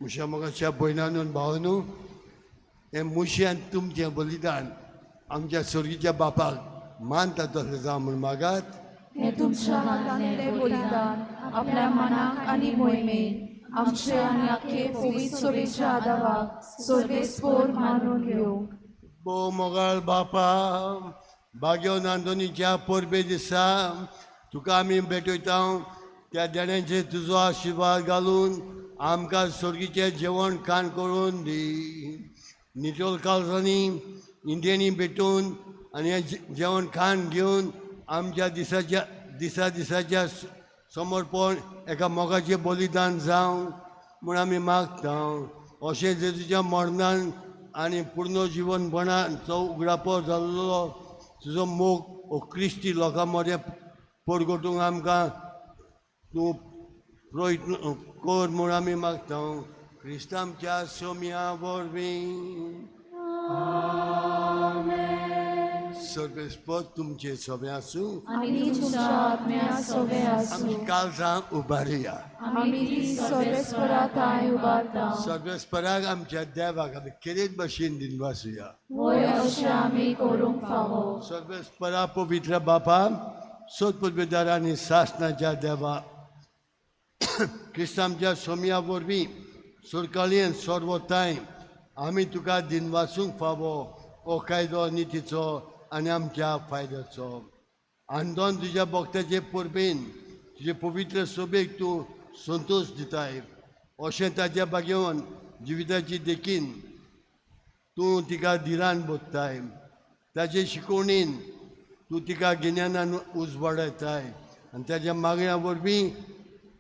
मुशा मोगाच्या भयणानू भावानू, हें मुशी आनी तुमचें बलिदान आमच्या स्वर्गीच्या बापाक मानता तसलें जावं म्हूण मागात. हें तुमच्या हातांतलें बलिदान आपल्या मनाक आनी मोहिमेन आमचे आनी आखे पवित्र सभेच्या आदावाक सर्वेस्पोर मानून घेवंक. भोव मोगाळ बापा, बागेवन आंतोनीच्या परबे दिसा तुका आमी भेटयता, त्या देण्याचेर तुजो आशिर्वाद घालून आमकां स्वर्गीचें जेवण खाण करून दी. नितळ काळजांनी इंडियांनी भेटून आनी हें जेवण खाण घेवन आमच्या दिसाच्या दिसा दिसाच्या समर्पण एका मोगाचें बलिदान जावं म्हूण आमी मागता. अशें जेजूच्या मरणान आनी पूर्ण जिवनपणाचो उगडापो जाल्लो तुजो मोग हो क्रिस्ती लोकां मदें परगटूंक आमकां तूं प्रयत्न कर म्हूण आमी मागता. क्रिस्तांच्या सोम्या वरवीं. सर्वेस्पर तुमचे सवे आसूं आनी तुमच्या आत्म्या सोवे आमची आसूं. काळजां उबारुया. आमी ती सर्वेस्परा थांय उबारता. सर्वेस्पराक आमच्या देवाक आमी केरीत भशेन दिनवासुया. वय अशें आमी करूंक फावो. सर्वेस्परा पवित्र बापा, सोदपुर्वेदार आनी सासणाच्या देवा, क्रिस्त आमच्या सोमया वरवीं सुरकालीन सर्वताय आमी तुका दिनवासूंक फावो. हो कायदो नितीचो आनी आमच्या फायद्याचो. आंदोलन तुज्या भक्ताचे परबेन तुजे पवित्र सोबेक तूं संतोश दिताय. अशें ताच्या भाग्यवन जिविताची देखीन तूं तिका धिरान बोधताय. ताचे शिकवणीन तूं तिका गिन्यानान उजवाडयताय आनी ताच्या मागण्या वरवीं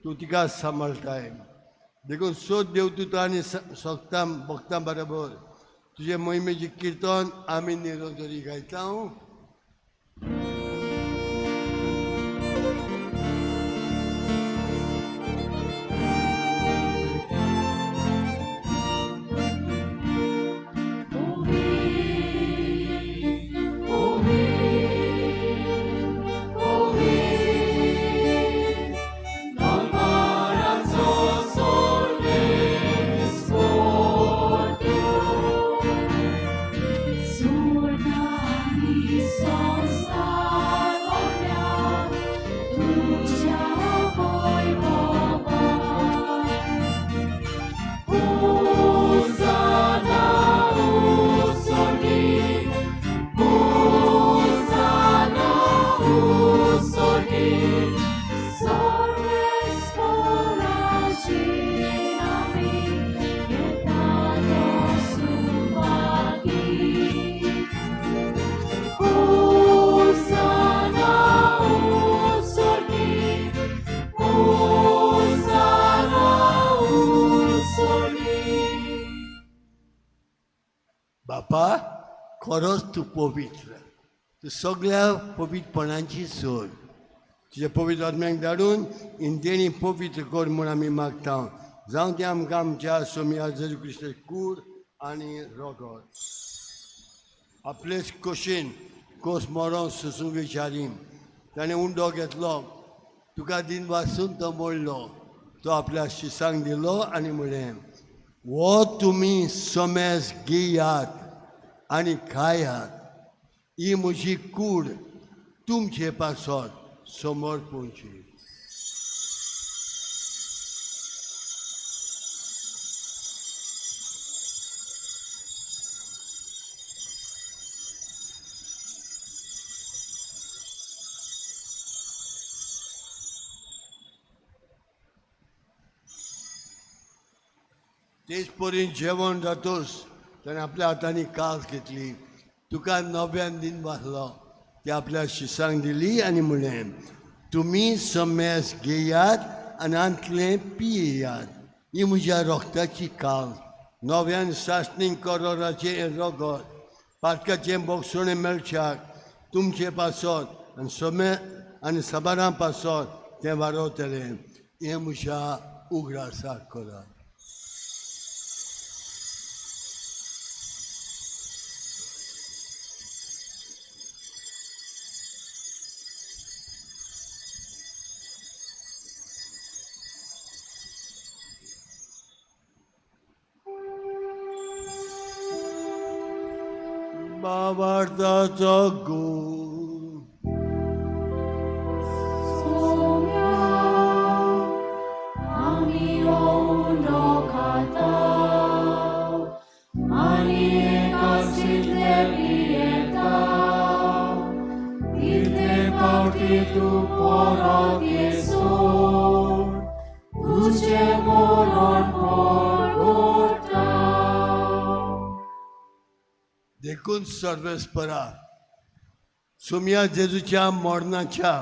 तूं तिका सांबाळटाय. देखून सोद देवदूत आनी सोगतां भक्तां बरोबर तुजे मोहिमेचें किर्तन आमी निरोजरी गायता. बापा, खरोच तूं पवित्र, तूं सगळ्या पवित्रपणाची सोड. तुज्या पवित्र आत्म्याक धाडून इंदेणी पवित्र कर म्हूण आमी मागता. जावं तें आमकां आमच्या सोमया जेजू क्रिस्त कूड आनी रोगत. आपलेच कशेन कोस मरोन सोसूंक विचारी ताणें उंडो घेतलो, तुका दिन वासून तो मोडलो, तो आपल्या शिसांक दिलो आनी म्हणलें, हो तुमी समेज घेयात आनी खायात, ही म्हजी कूड तुमचे पासत समर्पणची. तेच परीन जेवण जातोच ताणें आपल्या हातांनी कास घेतली, तुका नव्यान दिन वाचलो, ती आपल्या शिसांक दिली आनी म्हणलें, तुमी समेस घेयात आनी आंतलें पियेयात, ही म्हज्या रोगताची कास, नव्यान सासणी करोराचें हें रोगत, पातकाचें बोगसणें मेळच्याक तुमचे पासत आनी समे आनी साबारां पासत तें वारवतलें. हें म्हज्या उगडासाक करात. बाबार्थाचो गूण सोम्या आमी उंडो खाता आनी एकासितले पियेता, तितले फावटी तूं परत येसून तुजें मरण परगटा. देखून सर्वेस्परा सोमया जेजूच्या मरणाच्या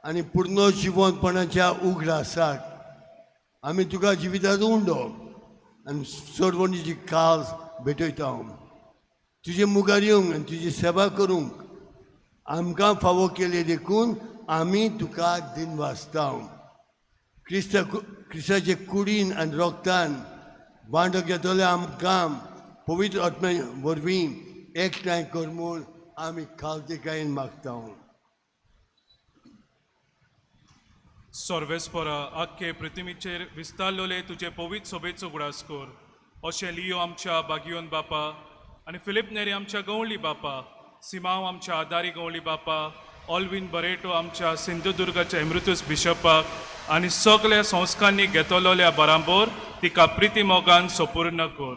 आनी पूर्ण जिवनपणाच्या उगडासाक आमी तुका जिविताचो उंडो आनी सरवणीची कास भेटयता. तुजे मुखार येवंक आनी तुजी सेवा करूंक आमकां फावो केली देखून आमी तुका दिनवासता. क्रिस्ताचे कुडीन आनी रोगतान बांडो घेतले आमकां पवित्र आत्म्या वरवीं एकठांय कर म्हूण आमी खालतीकायेन मागता. सर्वेस्परा आख्खे पृथ्वीचेर विस्तारलोले तुजे पवित्र सोबेचो उगडास कर. अशें लियो आमच्या बागियोन बापा आनी फिलीप नेरी आमच्या गवळी बापा, सिमांव आमच्या आदारी गवळी बापा, ऑलवीन बरेटो आमच्या सिंधुदुर्गाच्या एमृतूस बिशपाक आनी सगल्या संस्कारांनी घेतलोल्या बराबर तिका प्रिती मोगान सपूर्ण कर.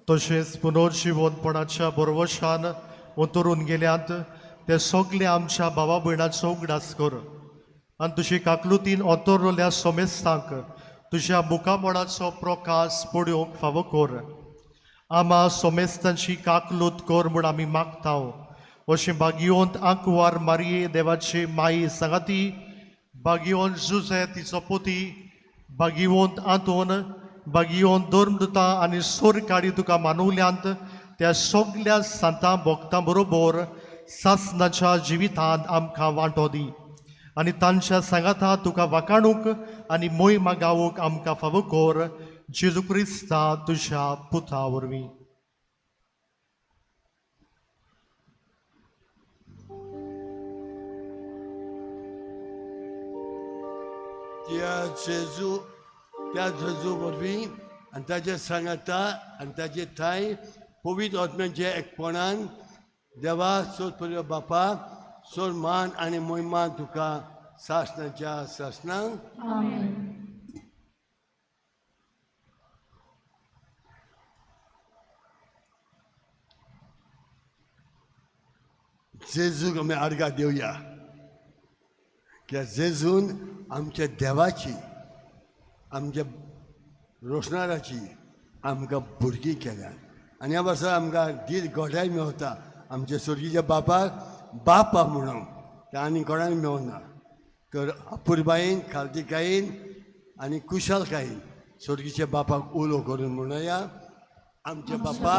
तशेंच पुनर्जिवनपणाच्या बरवशान उतरून गेल्यात ते सगळे आमच्या भावा भयणाचो उगडास कर आनी तुजी काकलुतीन अंतरलेल्या सोमेस्तांक तुज्या मुखामळाचो प्रकाश पळोवंक फावो कर. आमा सोमेस्तांची काकलूत कर म्हूण आमी मागता. अशें बागियोंत आंकवार मारये देवाची माई सांगाती, बागियोन जुजे तिचो पोती, बागिवंत आंतोन, बागियोन धर्मदुतां आनी सोरकाडी तुका मानवल्यांत त्या सगल्या सांतां भोगतां बरोबर सासनाच्या जिवितांत आमकां वांटो दी आनी तांच्या सांगाता तुका वाकाणूक आनी मोहिमा गावूंक आमकां फावो कर. जेजू क्रिस्ता तुज्या पुता वरवीं. त्या जेजू वरवीं आनी ताचे सांगाता आनी ताचे ठांय पवित्र आत्म्याचे एकपणान देवा सोद बापा सोड मान आनी मोहिमा तुका सासणाच्या सासणाक. आमेन. जेजूक आमी आर्गां दिवया कित्याक जेजून आमच्या देवाची आमच्या रोशणाराची आमकां भुरगीं केल्या आनी ह्या वर्सा आमकां धीर गोठाय मेवता आमच्या स्वर्गीच्या बापाक बापा म्हणून ते आनी कोणाक मेवना. तर अपुरबायेन खालतीकायेन आनी कुशालकायेन स्वर्गीच्या बापाक उलो करून म्हणया, आमच्या बापा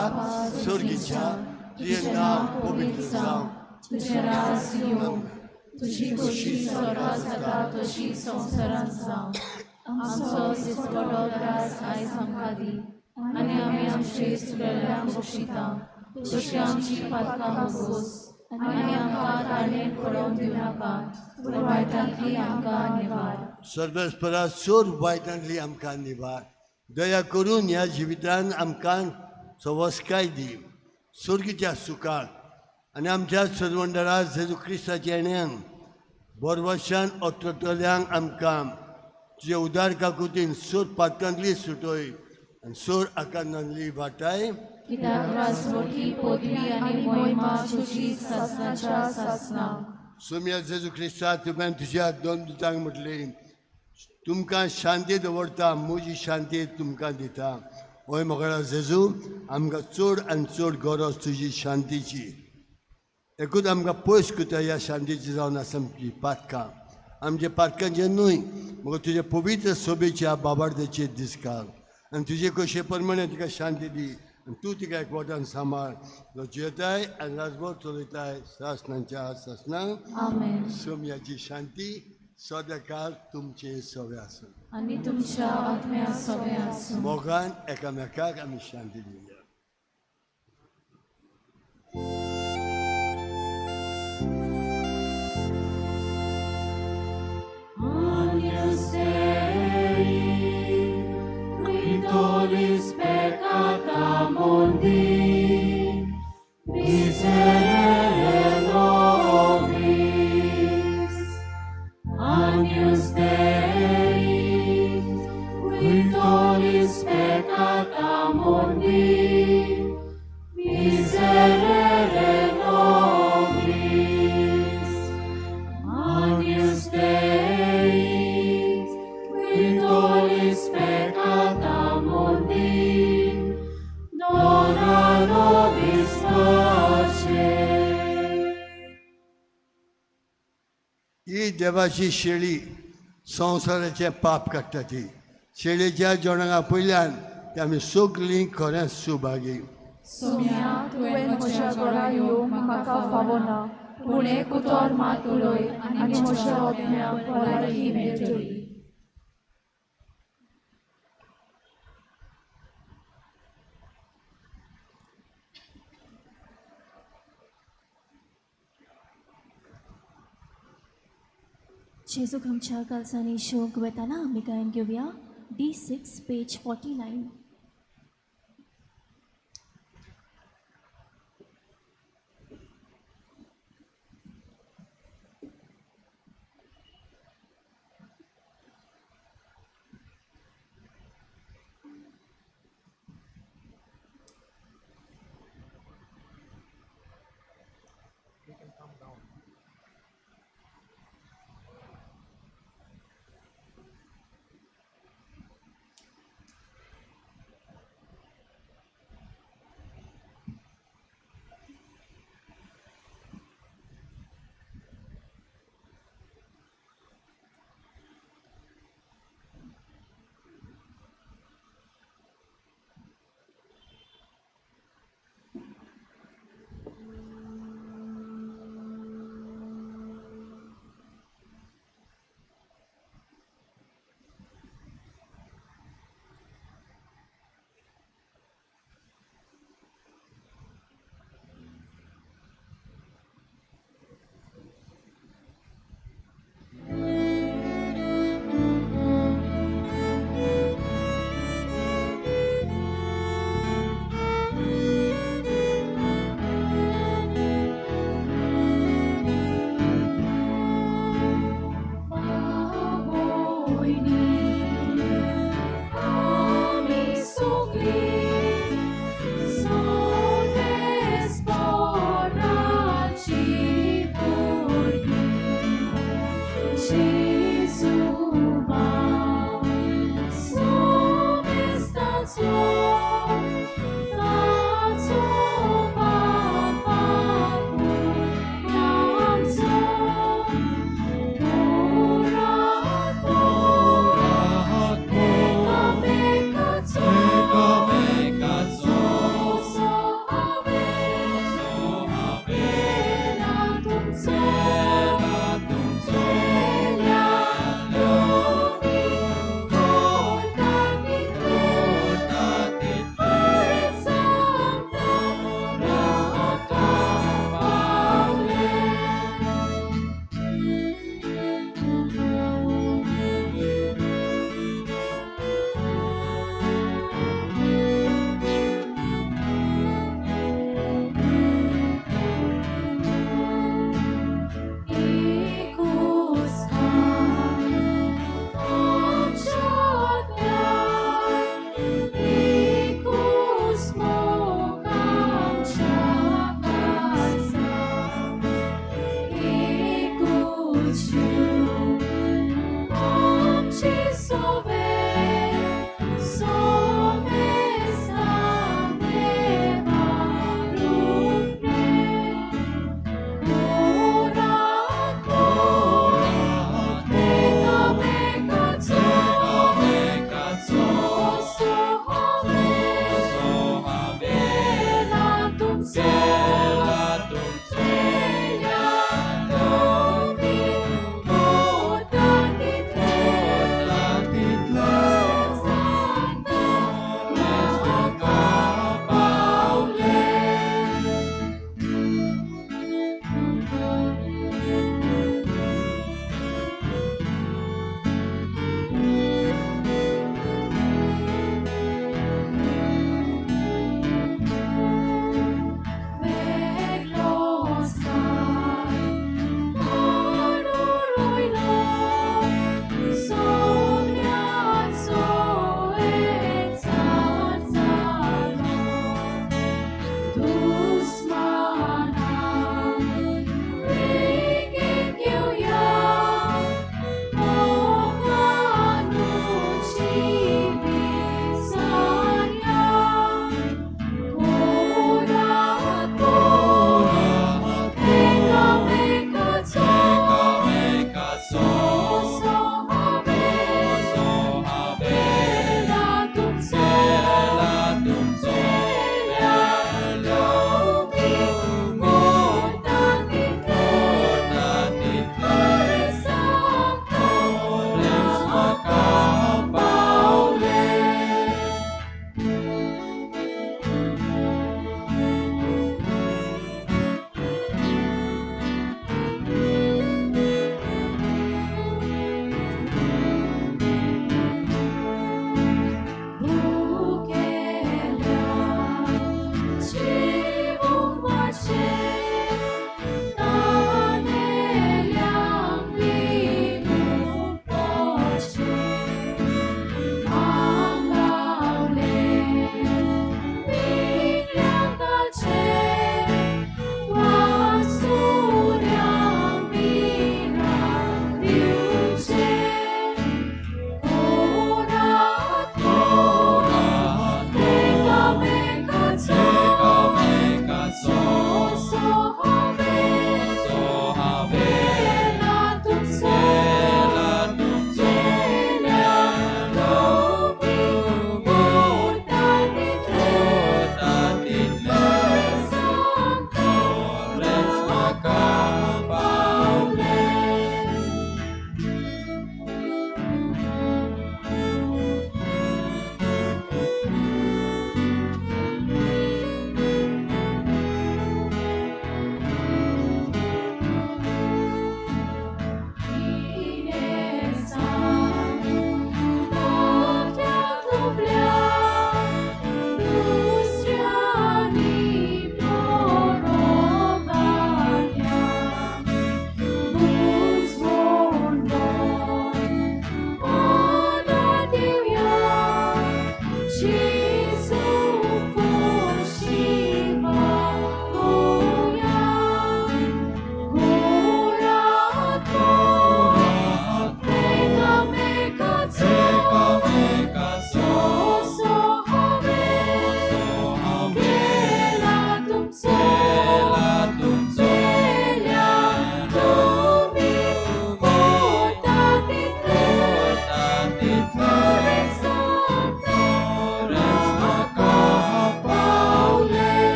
स्वर्गीच्या तुजें नांव पवित्र जावं, तुजें राज येवं, तुजी खोशी स्वर्गात जाता तशी संवसारांत जावं. आमचो दिसपडो ग्रास आयज आमकां दी आनी आमी आमचे चुकलेल्यांक बक्षिता तशी आमची पातकां बोगोस आनी आमकां ताळणेन पडोवंक दिवनाका पूण वायटांतली आमकां निवार. सर्वेस्परा सोर वायटांतली आमकां निवार. दया करून ह्या जिवितान आमकां सवस्काय दी स्वर्गीच्या सुखाक आनी आमच्या सर्वंडरा जेजू क्रिस्ताच्या येण्यान बोरवशान अत्रतल्यांक आमकां तुजे उदार काकुतीन सोर पातकांतली सुटय आनी सोर आकांतांतली वाटाय. कित्याक राजवटी पदवी आनी मोहिमा तुजी सासणाच्या सासणाक. सोम्या जेजू क्रिस्ता तुवें तुज्या दोन दुतांक म्हटलें, तुमकां शांती दवरता, म्हजी शांती तुमकां दिता. ओय मोगळा जेजू, आमकां चड आनी चड गरज तुजी शांतीची. एकूच आमकां पयस करता ह्या शांतीची जावन आसा आमची पातकां. आमच्या पातकांचें न्हय मगो तुजे पवित्र सोबेच्या बाबार्देचेर दिसकाल आनी तुजे कशे प्रमाणे तुका शांती दी आनी तूं तिका एकवटान सांबाळ जो जियेताय आनी राजभर चलयताय सासणाच्या सासणाक. आमेन. सोम्याची शांती सदांकाळ तुमचे सवे आसूं आनी तुमच्या आत्म्या सवे आसूं. मोगान एकामेकाक आमी शांती दिवया. Agnus Dei, qui tollis peccata mundi, miserere nobis. Agnus Dei, qui tollis peccata mundi, miserere nobis. Agnus Dei, qui tollis peccata mundi, dona nobis pace. ही देवाची शेळी संवसाराचें पाप काडटा ती शेळीच्या जेवणाक आपयल्यान ते आमी सगळीं खरेंच सुभागी. सोम्या, तुवें म्हज्या घरा येवंक म्हाका फावना, पूण एक उतर मात उलय आनी म्हज्या आत्म्याक भलायकी मेळटली. जेजूक आमच्या कालसांनी शोक वेताना आमी गायन घेवया D6 page 49.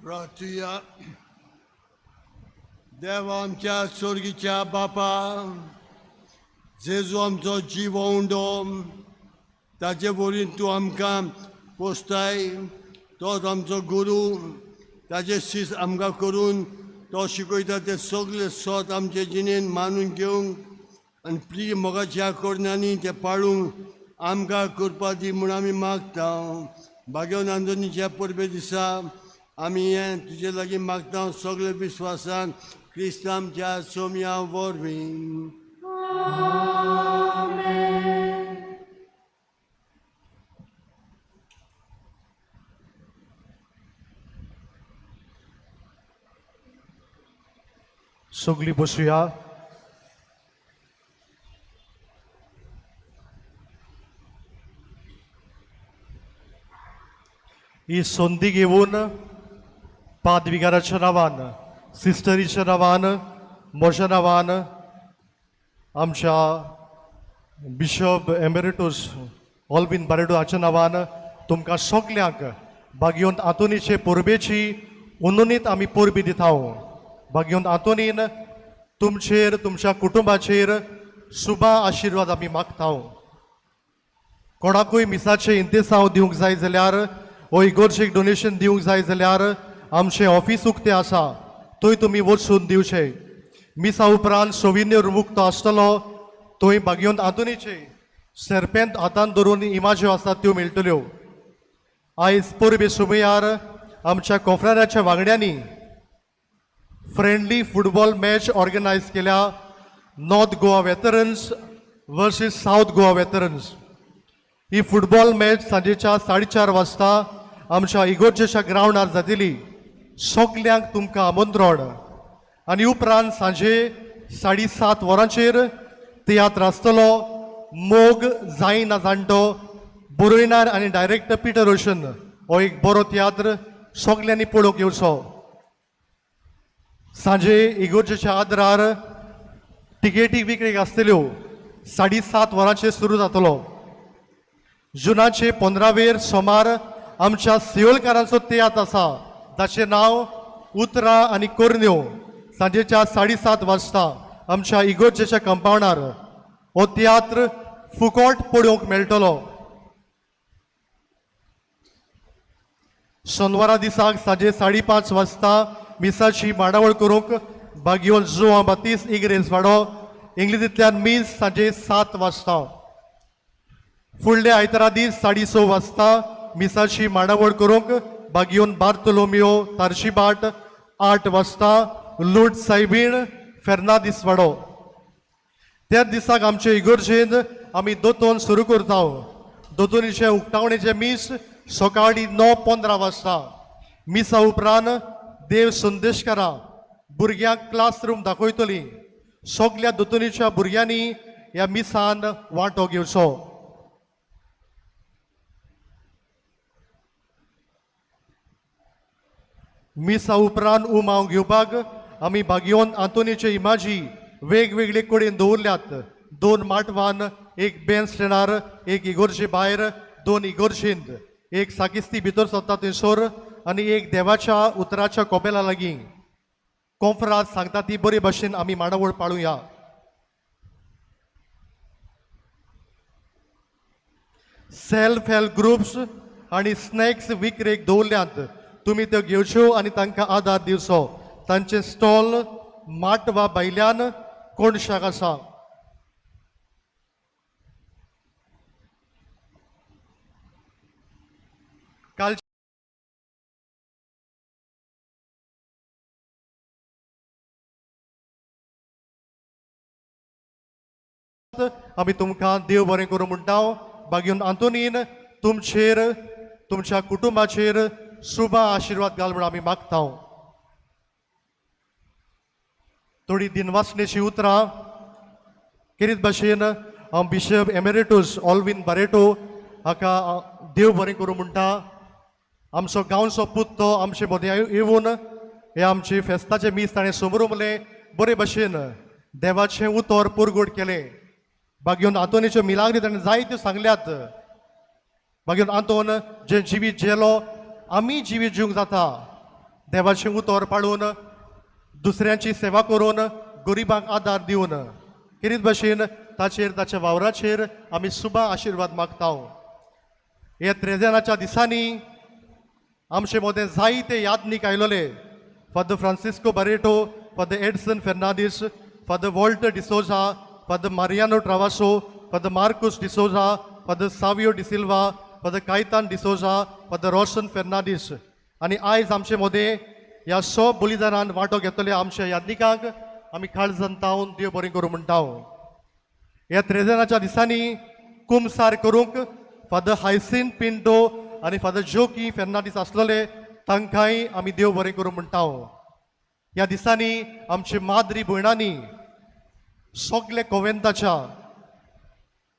प्रार्थुया. देव आमच्या स्वर्गीच्या बापा, जेजू आमचो जीव उंडो, ताचे वरवीं तूं आमकां पोसताय. तोच आमचो गुरू, ताचे शीस आमकां करून तो शिकयता ते सगळे सोत आमचे जिणेन मानून घेवंक आनी प्रिय मोगाच्या करण्यांनी ते पाळूंक आमकां करपा दी म्हूण आमी मागता. भाग्यवंत आंतोनीच्या परबे दिसा आमी हें तुजे लागीं मागता सगळे विस्वासान क्रिस्त आमच्या सोम्या वरवीं. सगळी बसुया. ही संदी घेवन पादविगाराच्या नांवान, सिस्टरीच्या नांवान, म्हज्या नांवान, आमच्या बिशप एमेरिटूस ऑल्विन बारेडो हाच्या नांवान तुमकां सगल्यांक भाग्यवंत आंतोनीचे परबेची उनोनीत आमी परबी दिता. भाग्यवंत आंतोनीन तुमचेर, तुमच्या कुटुंबाचेर सुबा आशिर्वाद आमी मागता. कोणाकूय मिसाचें इंतेसांव दिवंक जाय जाल्यार वो इगोर्जेक डोनेशन दिवंक जाय जाल्यार आमचें ऑफीस उक्तें आसा, थंय तुमी वचून दिवचें. मिसा उपरांत सोविन्यर मुक्त आसतलो, थंय भाग्यवंत आंतोनीचे serpent हातान धरून इमाज्यो आसात त्यो मेळटल्यो. आयज परबे सुमयार आमच्या कोफराच्या वांगड्यांनी फ्रेंडली फुटबॉल मॅच ऑर्गनायज केल्या, North Goa veterans versus South Goa veterans. ही फुटबॉल मॅच सांजेच्या 4:30 वाजता आमच्या इगोर्जेच्या ग्रावंडार जातली. सगल्यांक तुमकां आमंत्रण. आनी उपरांत सांजे 7:30 वरांचेर तियात्र आसतलो मोग जायना जाणटो, बरोयणार आनी डायरेक्टर पिटर रोशन. हो एक बरो तियात्र सगल्यांनी पळोवंक येवचो. सांजे इगोर्जेच्या आदरार टिकेटी विक्रेक आसतल्यो, 7:30 वरांचेर सुरू जातलो. जुनाचे 15वेर सोमार आमच्या सियोलकारांचो तियात्र आसा, ताचें नांव उतरां आनी कोरण्यो. सांजेच्या 7:30 वाजता आमच्या इगोर्जेच्या कंपावंडार हो तियात्र फुकट पळोवंक मेळटलो. शेनवारा दिसाक सांजे 5:30 वाजता मिसाची मांडावळ करूंक भाग्यवंत जुआं बातीस इग्रेज वाडो, इंग्लिशींतल्यान मीस सांजे 7 वाजता. फुडल्या आयतारा दीस 6:30 वाजता मिसाची मांडावळ करूंक भाग्यवंत बार्तोलोमियो तारशीबाट, 8 वाजता लूट सायबीण फेर्नादीस वाडो. त्याच दिसाक आमचे इगोर्जेन आमी दोतोन सुरू करता. दोतोनीचे उक्तावणेचें मीस सकाळी 9:15 वाजता. मिसा उपरांत देव संदेशकारा भुरग्यांक क्लासरूम दाखयतली. सगल्या दोतोनीच्या भुरग्यांनी ह्या मिसान वांटो घेवचो. मिसा उपरांत उमाव घेवपाक आमी भाग्यवंत आंतोनीचे इमाजी वेगवेगळे कडेन दवरल्यात. 2 माटवान, एक बेन स्टँडार, एक इगोर्जे भायर, 2 इगोर्जेंत, एक साकिस्ती भितर सरता थंयसर आनी एक देवाच्या उतराच्या कोपेला लागीं. कोंफराज सांगता ती बरे भाशेन आमी मांडावळ पाळुया. सेल्फ हेल्प ग्रुप्स आनी स्नॅक्स विक्रेक दवरल्यात, तुमी त्यो घेवच्यो आनी तांकां आदार दिवचो. तांचे स्टॉल माटवा भायल्यान कोणशाक आसा. काल आमी तुमकां देव बरें करूं म्हणटा. भाग्यवंत आंतोनीन तुमचेर, तुमच्या कुटुंबाचेर सुबा आशिर्वाद घाल म्हूण आमी मागता. थोडी दिनवासनेची उतरां केरीत भाशेन हांव बिशप एमेरिटूस ऑल्विन बारेटो हाका देव बरें करूं म्हणटा. आमचो गांवचो पूत तो आमचे मदें येवन हे आमचे फेस्ताचें मीस ताणें समरुमलें, बरे भाशेन देवाचें उतर पुरगोड केलें. भाग्यवंत आंतोनीच्यो मिलाग्री ताणें जायत्यो सांगल्यात. भाग्यवंत आंतोन जें जिवीत जेलो आमी जिवीत जिवंक जाता. देवाचें उतर पाळून, दुसऱ्यांची सेवा करून, गरिबांक आदार दिवन किरीत भशेन ताचेर ताच्या वावराचेर आमी सुबा आशिर्वाद मागता. ह्या त्रेजनाच्या दिसांनी आमचे मदें जायते यादनीक आयलोले. Father Francisco Barreto, Father Edson Fernandes, Father Walter D'Souza, Father Mariano Travasso, Father Marcus D'Souza, Father Savio D'Silva, Father Caitan D'Souza, Father Roshan Fernandes आनी आयज आमचे मदें ह्या सो बलिदानान वांटो घेतले आमच्या यादनिकांक आमी काळजान तावन देव बरें करूं म्हणटा. ह्या त्रेजनाच्या दिसांनी कुमसार करूंक फादर हायसीन पिंटो आनी फादर जोकी फेर्नांडीस आसलोले, तांकांय आमी देव बरें करूं म्हणटा. ह्या दिसांनी आमचे माद्री भयणांनी सगळे कोवेंताच्या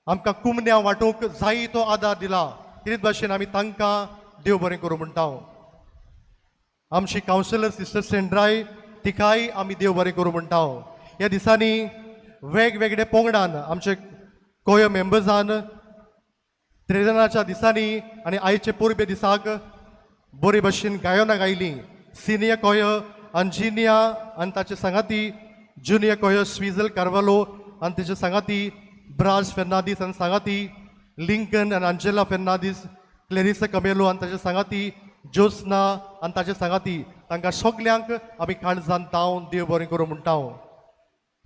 आमकां कुमन्या वांटूंक जाय तो आदार दिला. तेच भाशेन आमी तांकां देव बरें करूं म्हणटा. आमची कावन्सिलर सिस्टर सेंड्राय तिकाय आमी देव बरें करूं म्हणटा. ह्या दिसांनी वेगवेगळे पंगडान आमचे कोयो मेंबर्सान त्रेजनाच्या दिसांनी आनी आयचे परबे दिसाक बरे भशेन गायनां गायलीं. सिनियर कोयो अंजिनिया आनी ताचे सांगाती, ज्युनियर कोयो स्विजल कार्वालो आनी ताचे सांगाती, ब्राज फेर्नांदीस आनी सांगाती, लिंकन आनी अंजेला फेर्नांदीस, क्लेरिसा कमेलो आनी ताचे सांगाती, ज्योत्सना आनी ताचे सांगाती, तांकां सगल्यांक आमी काळजान तावन देव बरें करूं म्हणटा.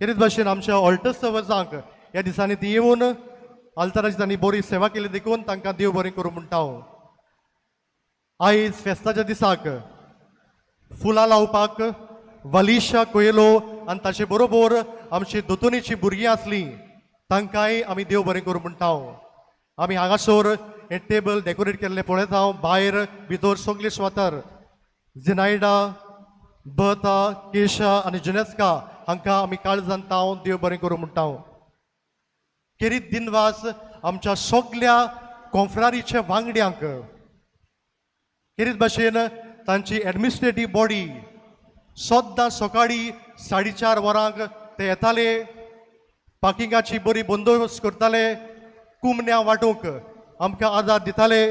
तेच भाशेन आमच्या ऑल्टर सर्वजांक ह्या दिसांनी ती येवन आल्ताराची तांणी बरी सेवा केली देखून तांकां देव बरें करूं म्हणटा. आयज फेस्ताच्या दिसाक फुलां लावपाक वलिशा कोयलो आनी ताचे बरोबर आमची दोतोनीची भुरगीं आसलीं, तांकांय आमी देव बरें करूं म्हणटा. आमी हांगासर हें टेबल डेकोरेट केल्लें पळयता, भायर भितर सगळे सुवातार जिनायडा, बता, केशा आनी जुनेस्का हांकां आमी काळजान तावन देव बरें करूं म्हणटा. केरीत दिनवास आमच्या सगल्या कोंफ्रारीच्या वांगड्यांक. केरीत भाशेन तांची एडमिनिस्ट्रेटीव बॉडी सद्दां सकाळीं 4:30 वरांक ते येताले, पार्किंगाची बरी बंदोबस्त करताले, कुमन्या वांटूंक आमकां आदार दिताले.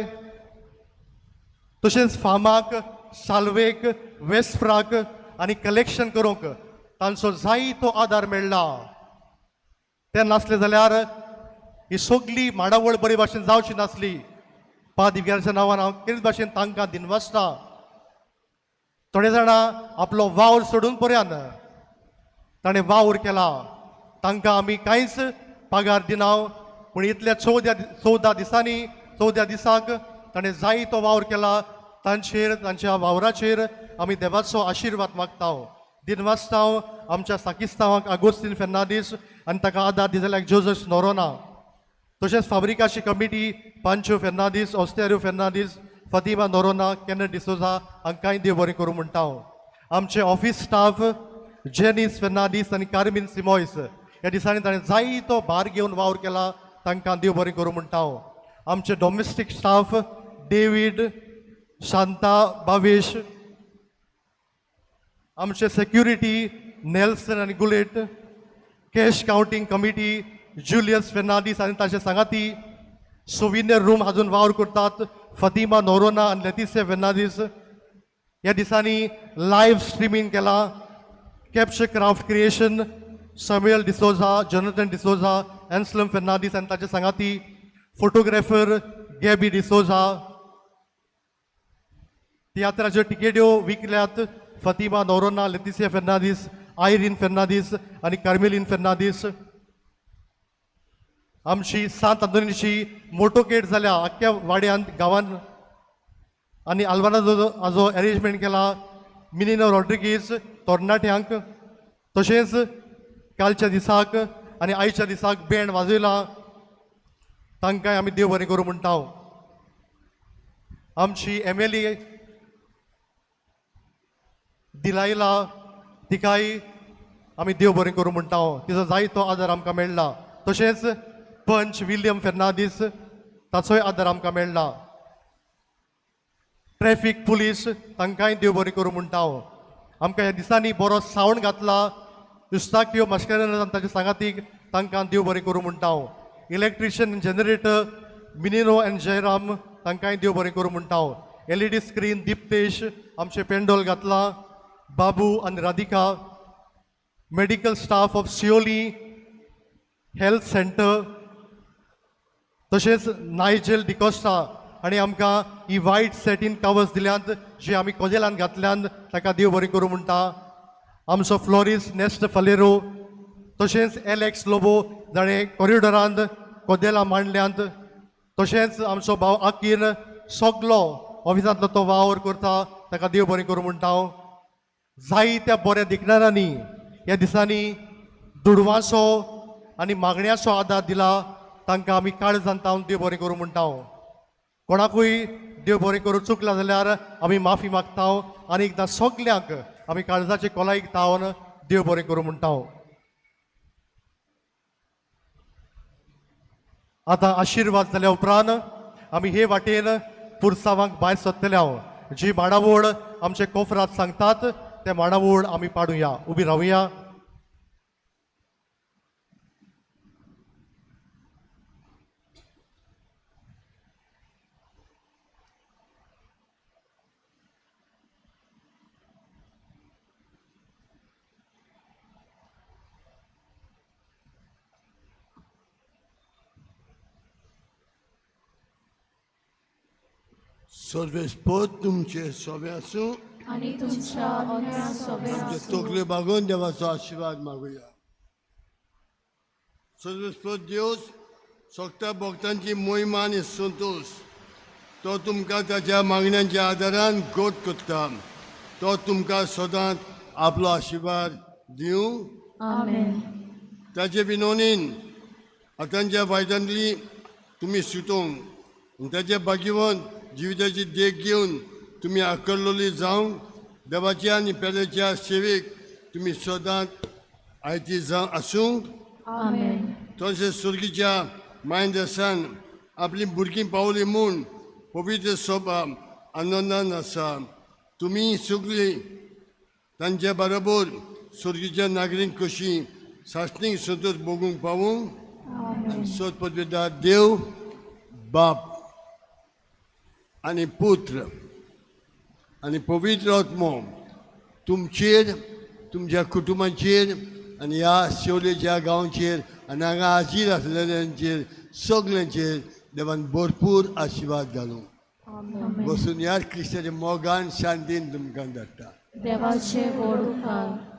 तशेंच फार्माक, साल्वेक, वेस्फ्राक आनी कलेक्शन करूंक तांचो जाय तो आदार मेळ्ळा. ते नासले जाल्यार ही सगली माडावळ बरी भाशेन जावची नासली. पादिव्याच्या नांवान हांव केच भाशेन तांकां दिनवासता. थोडे जाणां आपलो वावर सोडून पर्यान ताणें वावर केला, तांकां आमी कांयच पगार दिना, पूण इतल्या 14 दिसांनी 14 दिसांक ताणें जाय तो वावर केला. तांचेर तांच्या वावराचेर आमी देवाचो आशिर्वाद मागता. दिनवासता आमच्या साकिस्तांवाक आगोस्तीन फेर्नांदीस आनी ताका आदार दितल्याक जोजस नोरोना, तशेंच फाब्रिकाची कमिटी पांचो फेर्नांदीस, ओस्तेरो फेर्नांदीस, फतिमा नोरोना, केनर डिसोजा हांकांय देव बरें करूं म्हणटा. आमचे ऑफीस स्टाफ जेनीस फेर्नांदीस आनी कार्मीन सिमोयस ह्या दिसांनी ताणें जायतो भार घेवन वावर केला, तांकां देव बरें करूं म्हणटा. आमचे domestic staff David, Shanta, Bhavesh, आमचे सेक्युरिटी नेल्सन आनी Gulet, cash counting committee Julius Fernandes आनी ताचे सांगाती, सोविनियर रूम हाजून वावर करतात फतिमा नोरोना आनी लेतिसिया फेर्नांदीस. ह्या दिसांनी लायव्ह स्ट्रिमींग केला capture craft creation Samuel D'Souza, Jonathan D'Souza, Anselm Fernandes आनी ताचे सांगाती, फोटोग्राफर गॅबी डिसोजा. तियात्राच्यो टिकेट्यो विकल्यात फतिमा नोरोना, लेतिसिया फेर्नांदीस, आयरीन फेर्नांदीस आनी कार्मेलीन फेर्नांदीस. आमची सांत आंतोनीची मोटोकेट जाल्या आख्ख्या वाड्यांत गांवांत आनी आल्वाराचो हाजो एरेंजमेंट केला मिनिनो रॉड्रिगीज तरणाट्यांक. तशेंच कालच्या दिसाक आनी आयच्या दिसाक बँड वाजयला, तांकांय आमी देव बरें करूं म्हणटा. आमची MLA दिलायला तिकाय आमी देव बरें करूं म्हणटा, तिचो जायतो आदार आमकां मेळ्ळा. तशेंच पंच विल्यम फेर्नांदीस ताचोय आदार आमकां मेळ्ळा. ट्रॅफीक पुलीस तांकांय देव बरें करूं म्हणटा. आमकां ह्या दिसांनी बरो सावंड घातला युस्ताकियो मास्करेन्हस ताच्या सांगातीक, तांकां देव बरें करूं म्हणटा. Electrician generator Minino and Jairam तांकांय देव बरें करूं म्हणटा. एलईडी स्क्रीन दिप्तेश आमचे पेंडोल घातला, बाबू आनी Radhika, medical staff of Siolim health centre, तशेंच नायजेल डिकोस्टा आनी आमकां ही वायट सेटीन कवर्स दिल्यांत जी आमी कोजेलान घातल्यान, ताका देव बरें करूं म्हणटा. आमचो फ्लोरीस नेस्ट फलेरो, तशेंच एलेक्स लोबो जाणें कॉरिडोरांत कोदेलां मांडल्यांत, तशेंच आमचो भाव आकीर सगलो ऑफिसांतलो तो वावर करता, ताका देव बरें करूं म्हणटा हांव. जायत्या बऱ्या दिखणारांनी ह्या दिसांनी दुडवांचो आनी मागण्याचो आदार दिला, तांकां आमी काळजान तावन देव बरें करूं म्हणटा हांव. कोणाकूय देव बरें करूं चुकला जाल्यार आमी माफी मागता आनी एकदां सगल्यांक आमी काळजाचे कोलायक तावन देव बरें करूं म्हणटा. आतां आशिर्वाद जाल्या उपरांत आमी हे वाटेन पुरसावांक भायर सरतले हांव. जी मांडावळ आमचे कोफरात सांगतात ते मांडावळ आमी पाडुया, उबी रावया. सर्वेस्पोत तुमचे सोबे आसूं आनी तुमच्या आत्म्या सोबे आमचे आसूं. तकल्यो बागोवन देवाचो आशिर्वाद मागुया. सर्वेस्पोत देवस सोगता भक्तांची मोहिमा आनी संतोश तो तुमकां ताच्या मागण्यांच्या आदारान गोट करता. तो तुमकां सदांच आपलो आशिर्वाद दिवं. आमेन. ताचे विनोनीन आतांच्या वायटांतली तुमी सुटोवंक ताच्या भाग्यवंत जिविताची देख घेवन तुमी आकर्लोली जावंक देवाच्या आनी पेल्याच्या सेवेक तुमी सदांच आयती जावं आसूंक. आमेन. तशेंच सुर्गीच्या मायन देसान आपलीं भुरगीं पावली म्हूण पवित्र सोबा आनंदान आसा. तुमी सगळीं तांच्या बरोबर सुर्गीच्या नागरीक कशी सासणीक संतोश भोगूंक पावूंक. सत पदवीदार देव बाप आनी पुत्र आनी पवित्र आत्मो तुमचेर, तुमच्या कुटुंबाचेर आनी ह्या शेवलेच्या गांवचेर आनी हांगा हाजीर आसलेल्यांचेर सगल्यांचेर देवान भरपूर आशिर्वाद घालूं. बसून ह्या क्रिस्ताच्या मोगान शांतीन तुमकां धाडटा. देवाचे व्हड उपकार.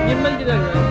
निर्मल कित्याक जाय?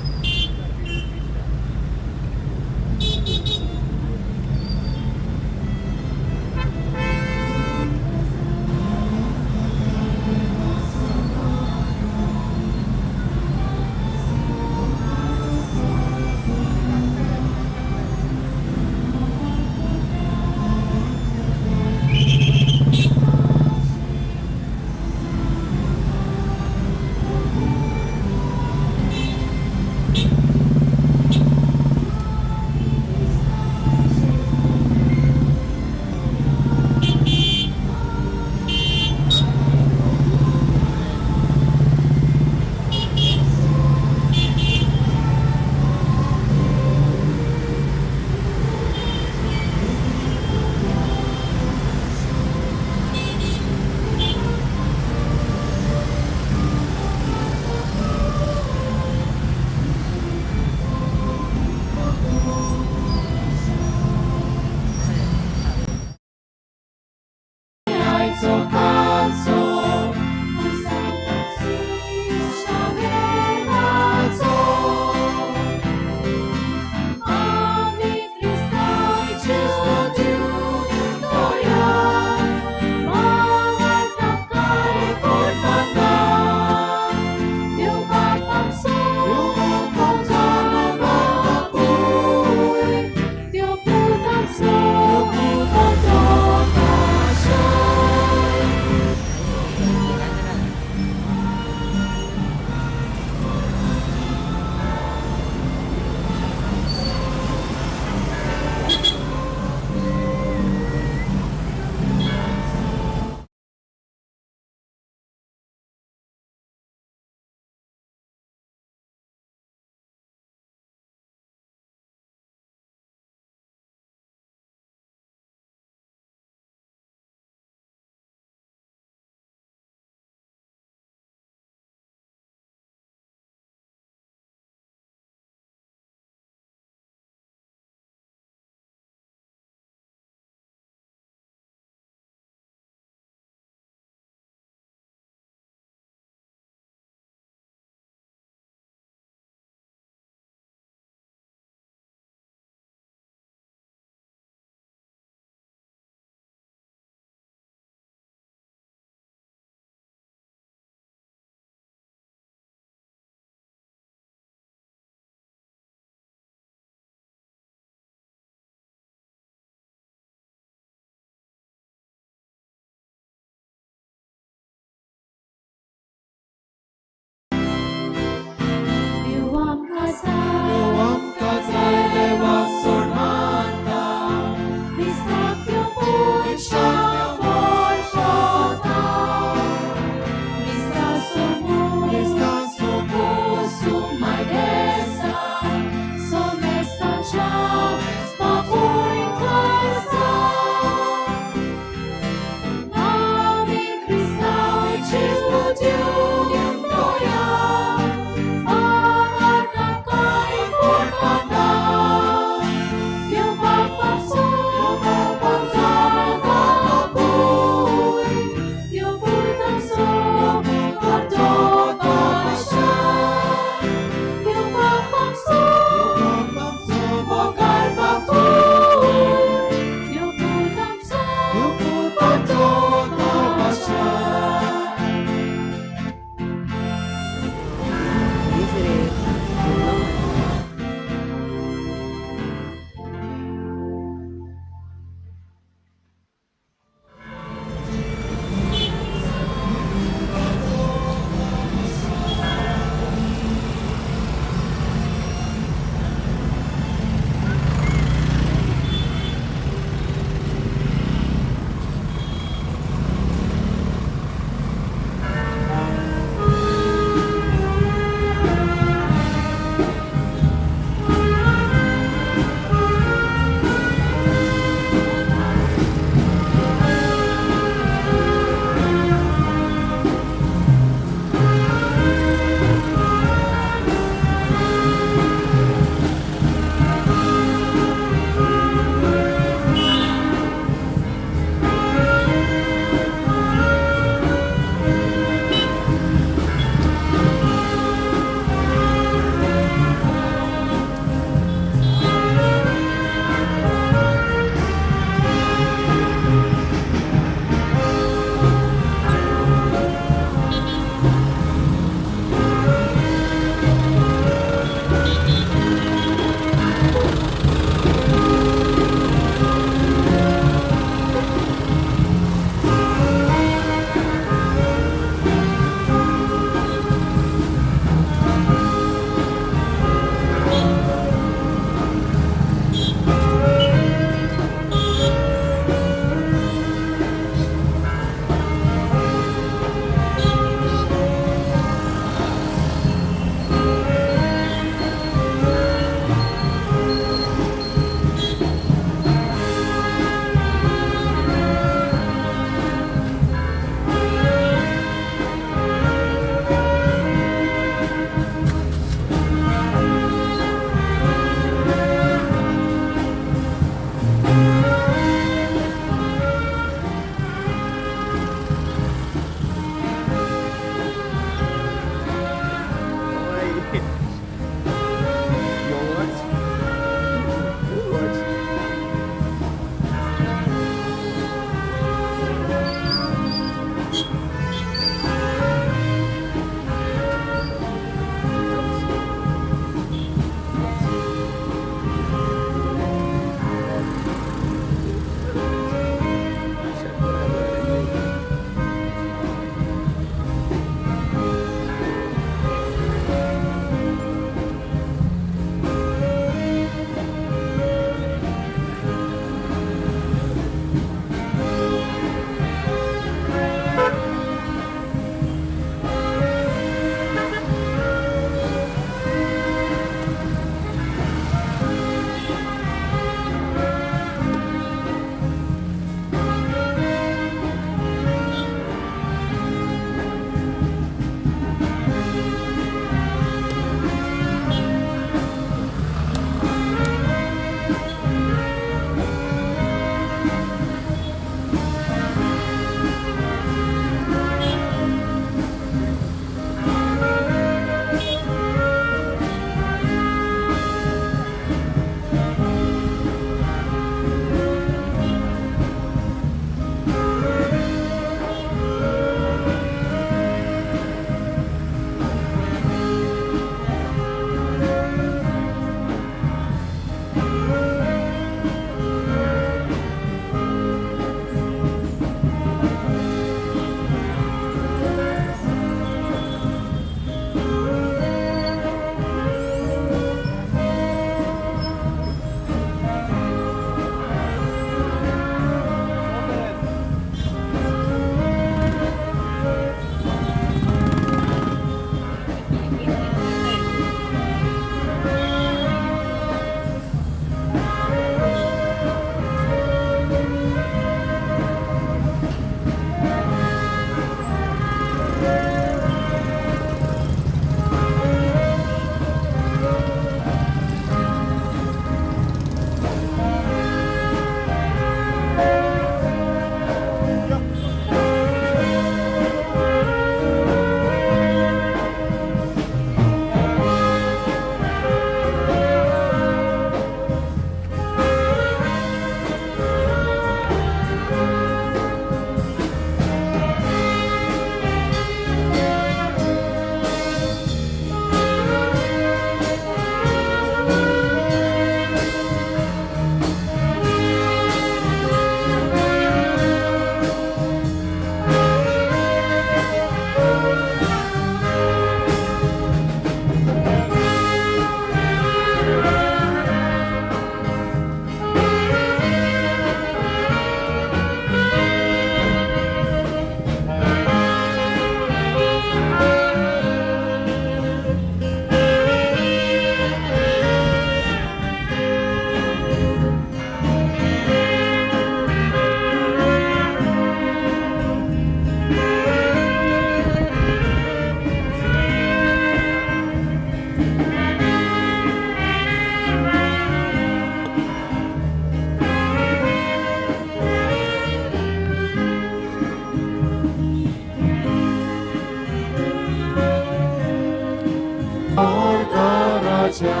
मोर्गाराजा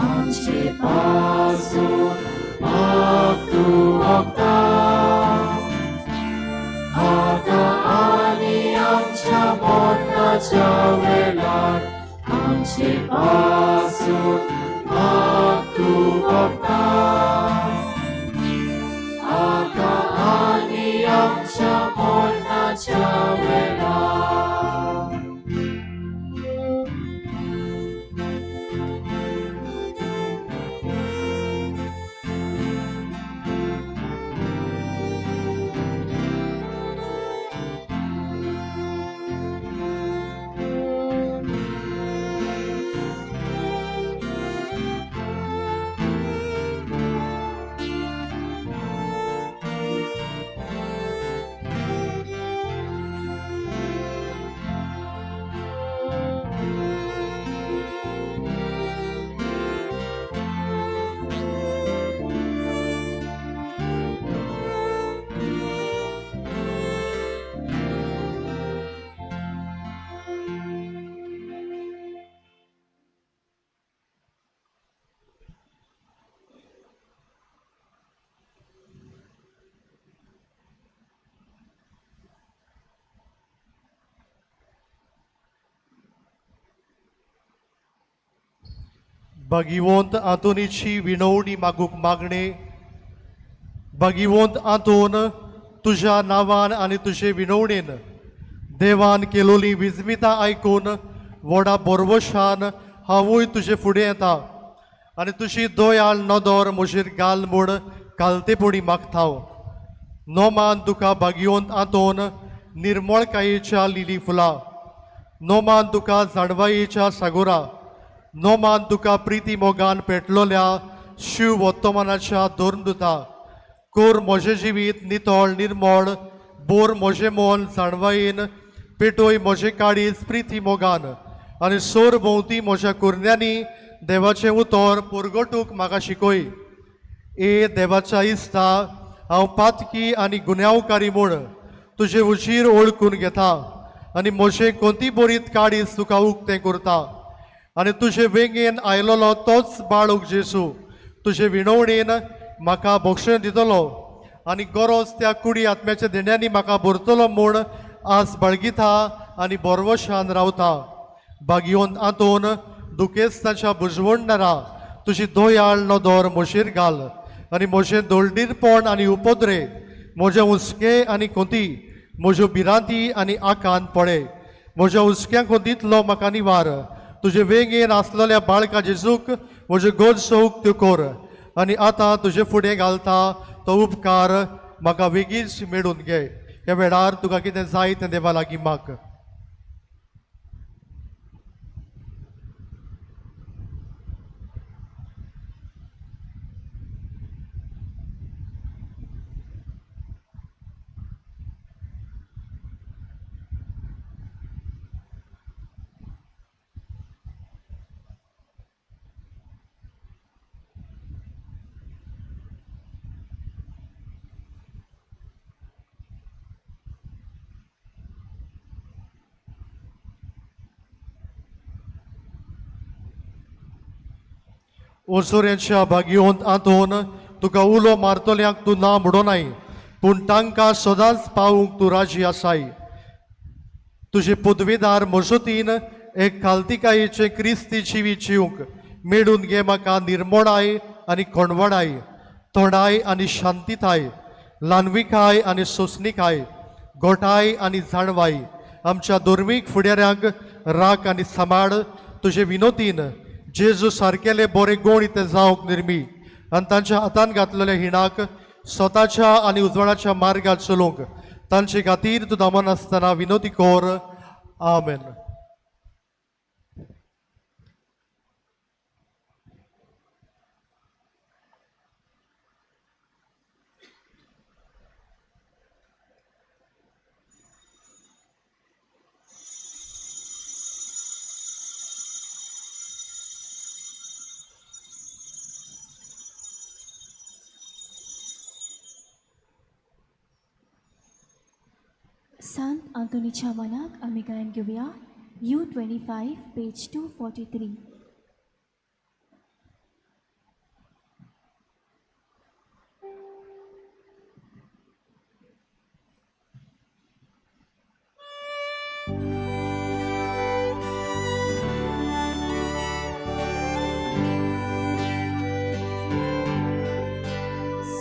आमचे पासून पाप तूं भोगता आतां आनी आमच्या मरणाच्या वेळार आमचे पासून पाप तूं भोगता आतां आनी आमच्या मरणाच्या वेळार. भागिवंत आंतोनीची विनवणी मागूंक मागणें. भागिवंत आंतोन, तुज्या नांवान आनी तुजे विनवणेन देवान केलोली विजमितां आयकून व्हडा बोरवशान हांवूय तुजे फुडें येता आनी तुजी दयाळ नदर म्हजेर घाल म्हूण कालतेपणी मागता. नोमान तुका भागिवंत आंतोन निर्मळकायेच्या लिली फुलां, नोमान तुका जाणवायेच्या सागोरा, नोमान तुका प्रिती मोगान पेटलोल्या शिव वर्तमानाच्या धर्मदुता. कोर म्हजें जिवीत नितळ निर्मळ, बोर म्हजें मन जाणवायेन, पेटोय म्हजें काळीज प्रिती मोगान आनी सोर भोंवती म्हज्या कुरण्यांनी देवाचें उतर परगटूंक म्हाका शिकय. ए देवाच्या इस्ता, हांव पातकी आनी गुन्यांवकारी म्हूण तुजे उजीर ओळखून घेता आनी म्हजें कोंती बरीत काळीज तुका उक्तें करता आनी तुजे वेंगेन आयलोलो तोच बाळूक जेसू तुजे विणवणेन म्हाका भोगशें दितलो आनी गरज त्या कुडी आत्म्याच्या देण्यांनी म्हाका भरतलो म्हूण आज बाळगिता आनी बोरवशान रावता. भागिवंत आंतोन, दुखेस्ताच्या बुजवणदारा, तुजी दयाळ नदर म्हजेर घाल आनी म्हजें दोळडीरपण आनी उपद्रे, म्हजें हुस्के आनी खोंती, म्हज्यो भिरांती आनी आकांत पळय. म्हज्या हुस्क्या खोंतींतलो म्हाका निवार. तुजे वेंगेन आसलेल्या बाळका जेजूक म्हज्यो गरजो उक्त्यो कर आनी आतां तुजे फुडें घालता तो उपकार म्हाका वेगींच मेळून घे. ह्या वेळार तुका कितें जाय तें देवा लागीं माग. ओसोऱ्यांच्या भागिवंत आंतोन, तुका उलो मारतल्यांक तूं ना म्हणोनाय, पूण तांकां सदांच पावूंक तूं राजी आसाय. तुजे पदवेदार मजतीन एक खालतिकायेचे क्रिस्ती जिवीत जिवंक मेळून घे म्हाका निर्मोणाय आनी कोणवणाय, तोंडाय आनी शांतिताय, ल्हानविकाय आनी सोंसणिकाय, गोठाय आनी जाणवाय. आमच्या धर्मीक फुडाऱ्यांक राख आनी सांबाळ. तुजे विनोतीन जेजू सारकेले बरे गोण इतले जावंक निर्मी आनी तांच्या हातान घातलेल्या हिणाक स्वताच्या आनी उजवाडाच्या मार्गार चलोवंक तांचे खातीर तूं दमनासतना विनोती कर. आमेन. सांत आंतोनीच्या मनाक आमी गायन घेवया. U25, page 243.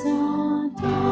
Santa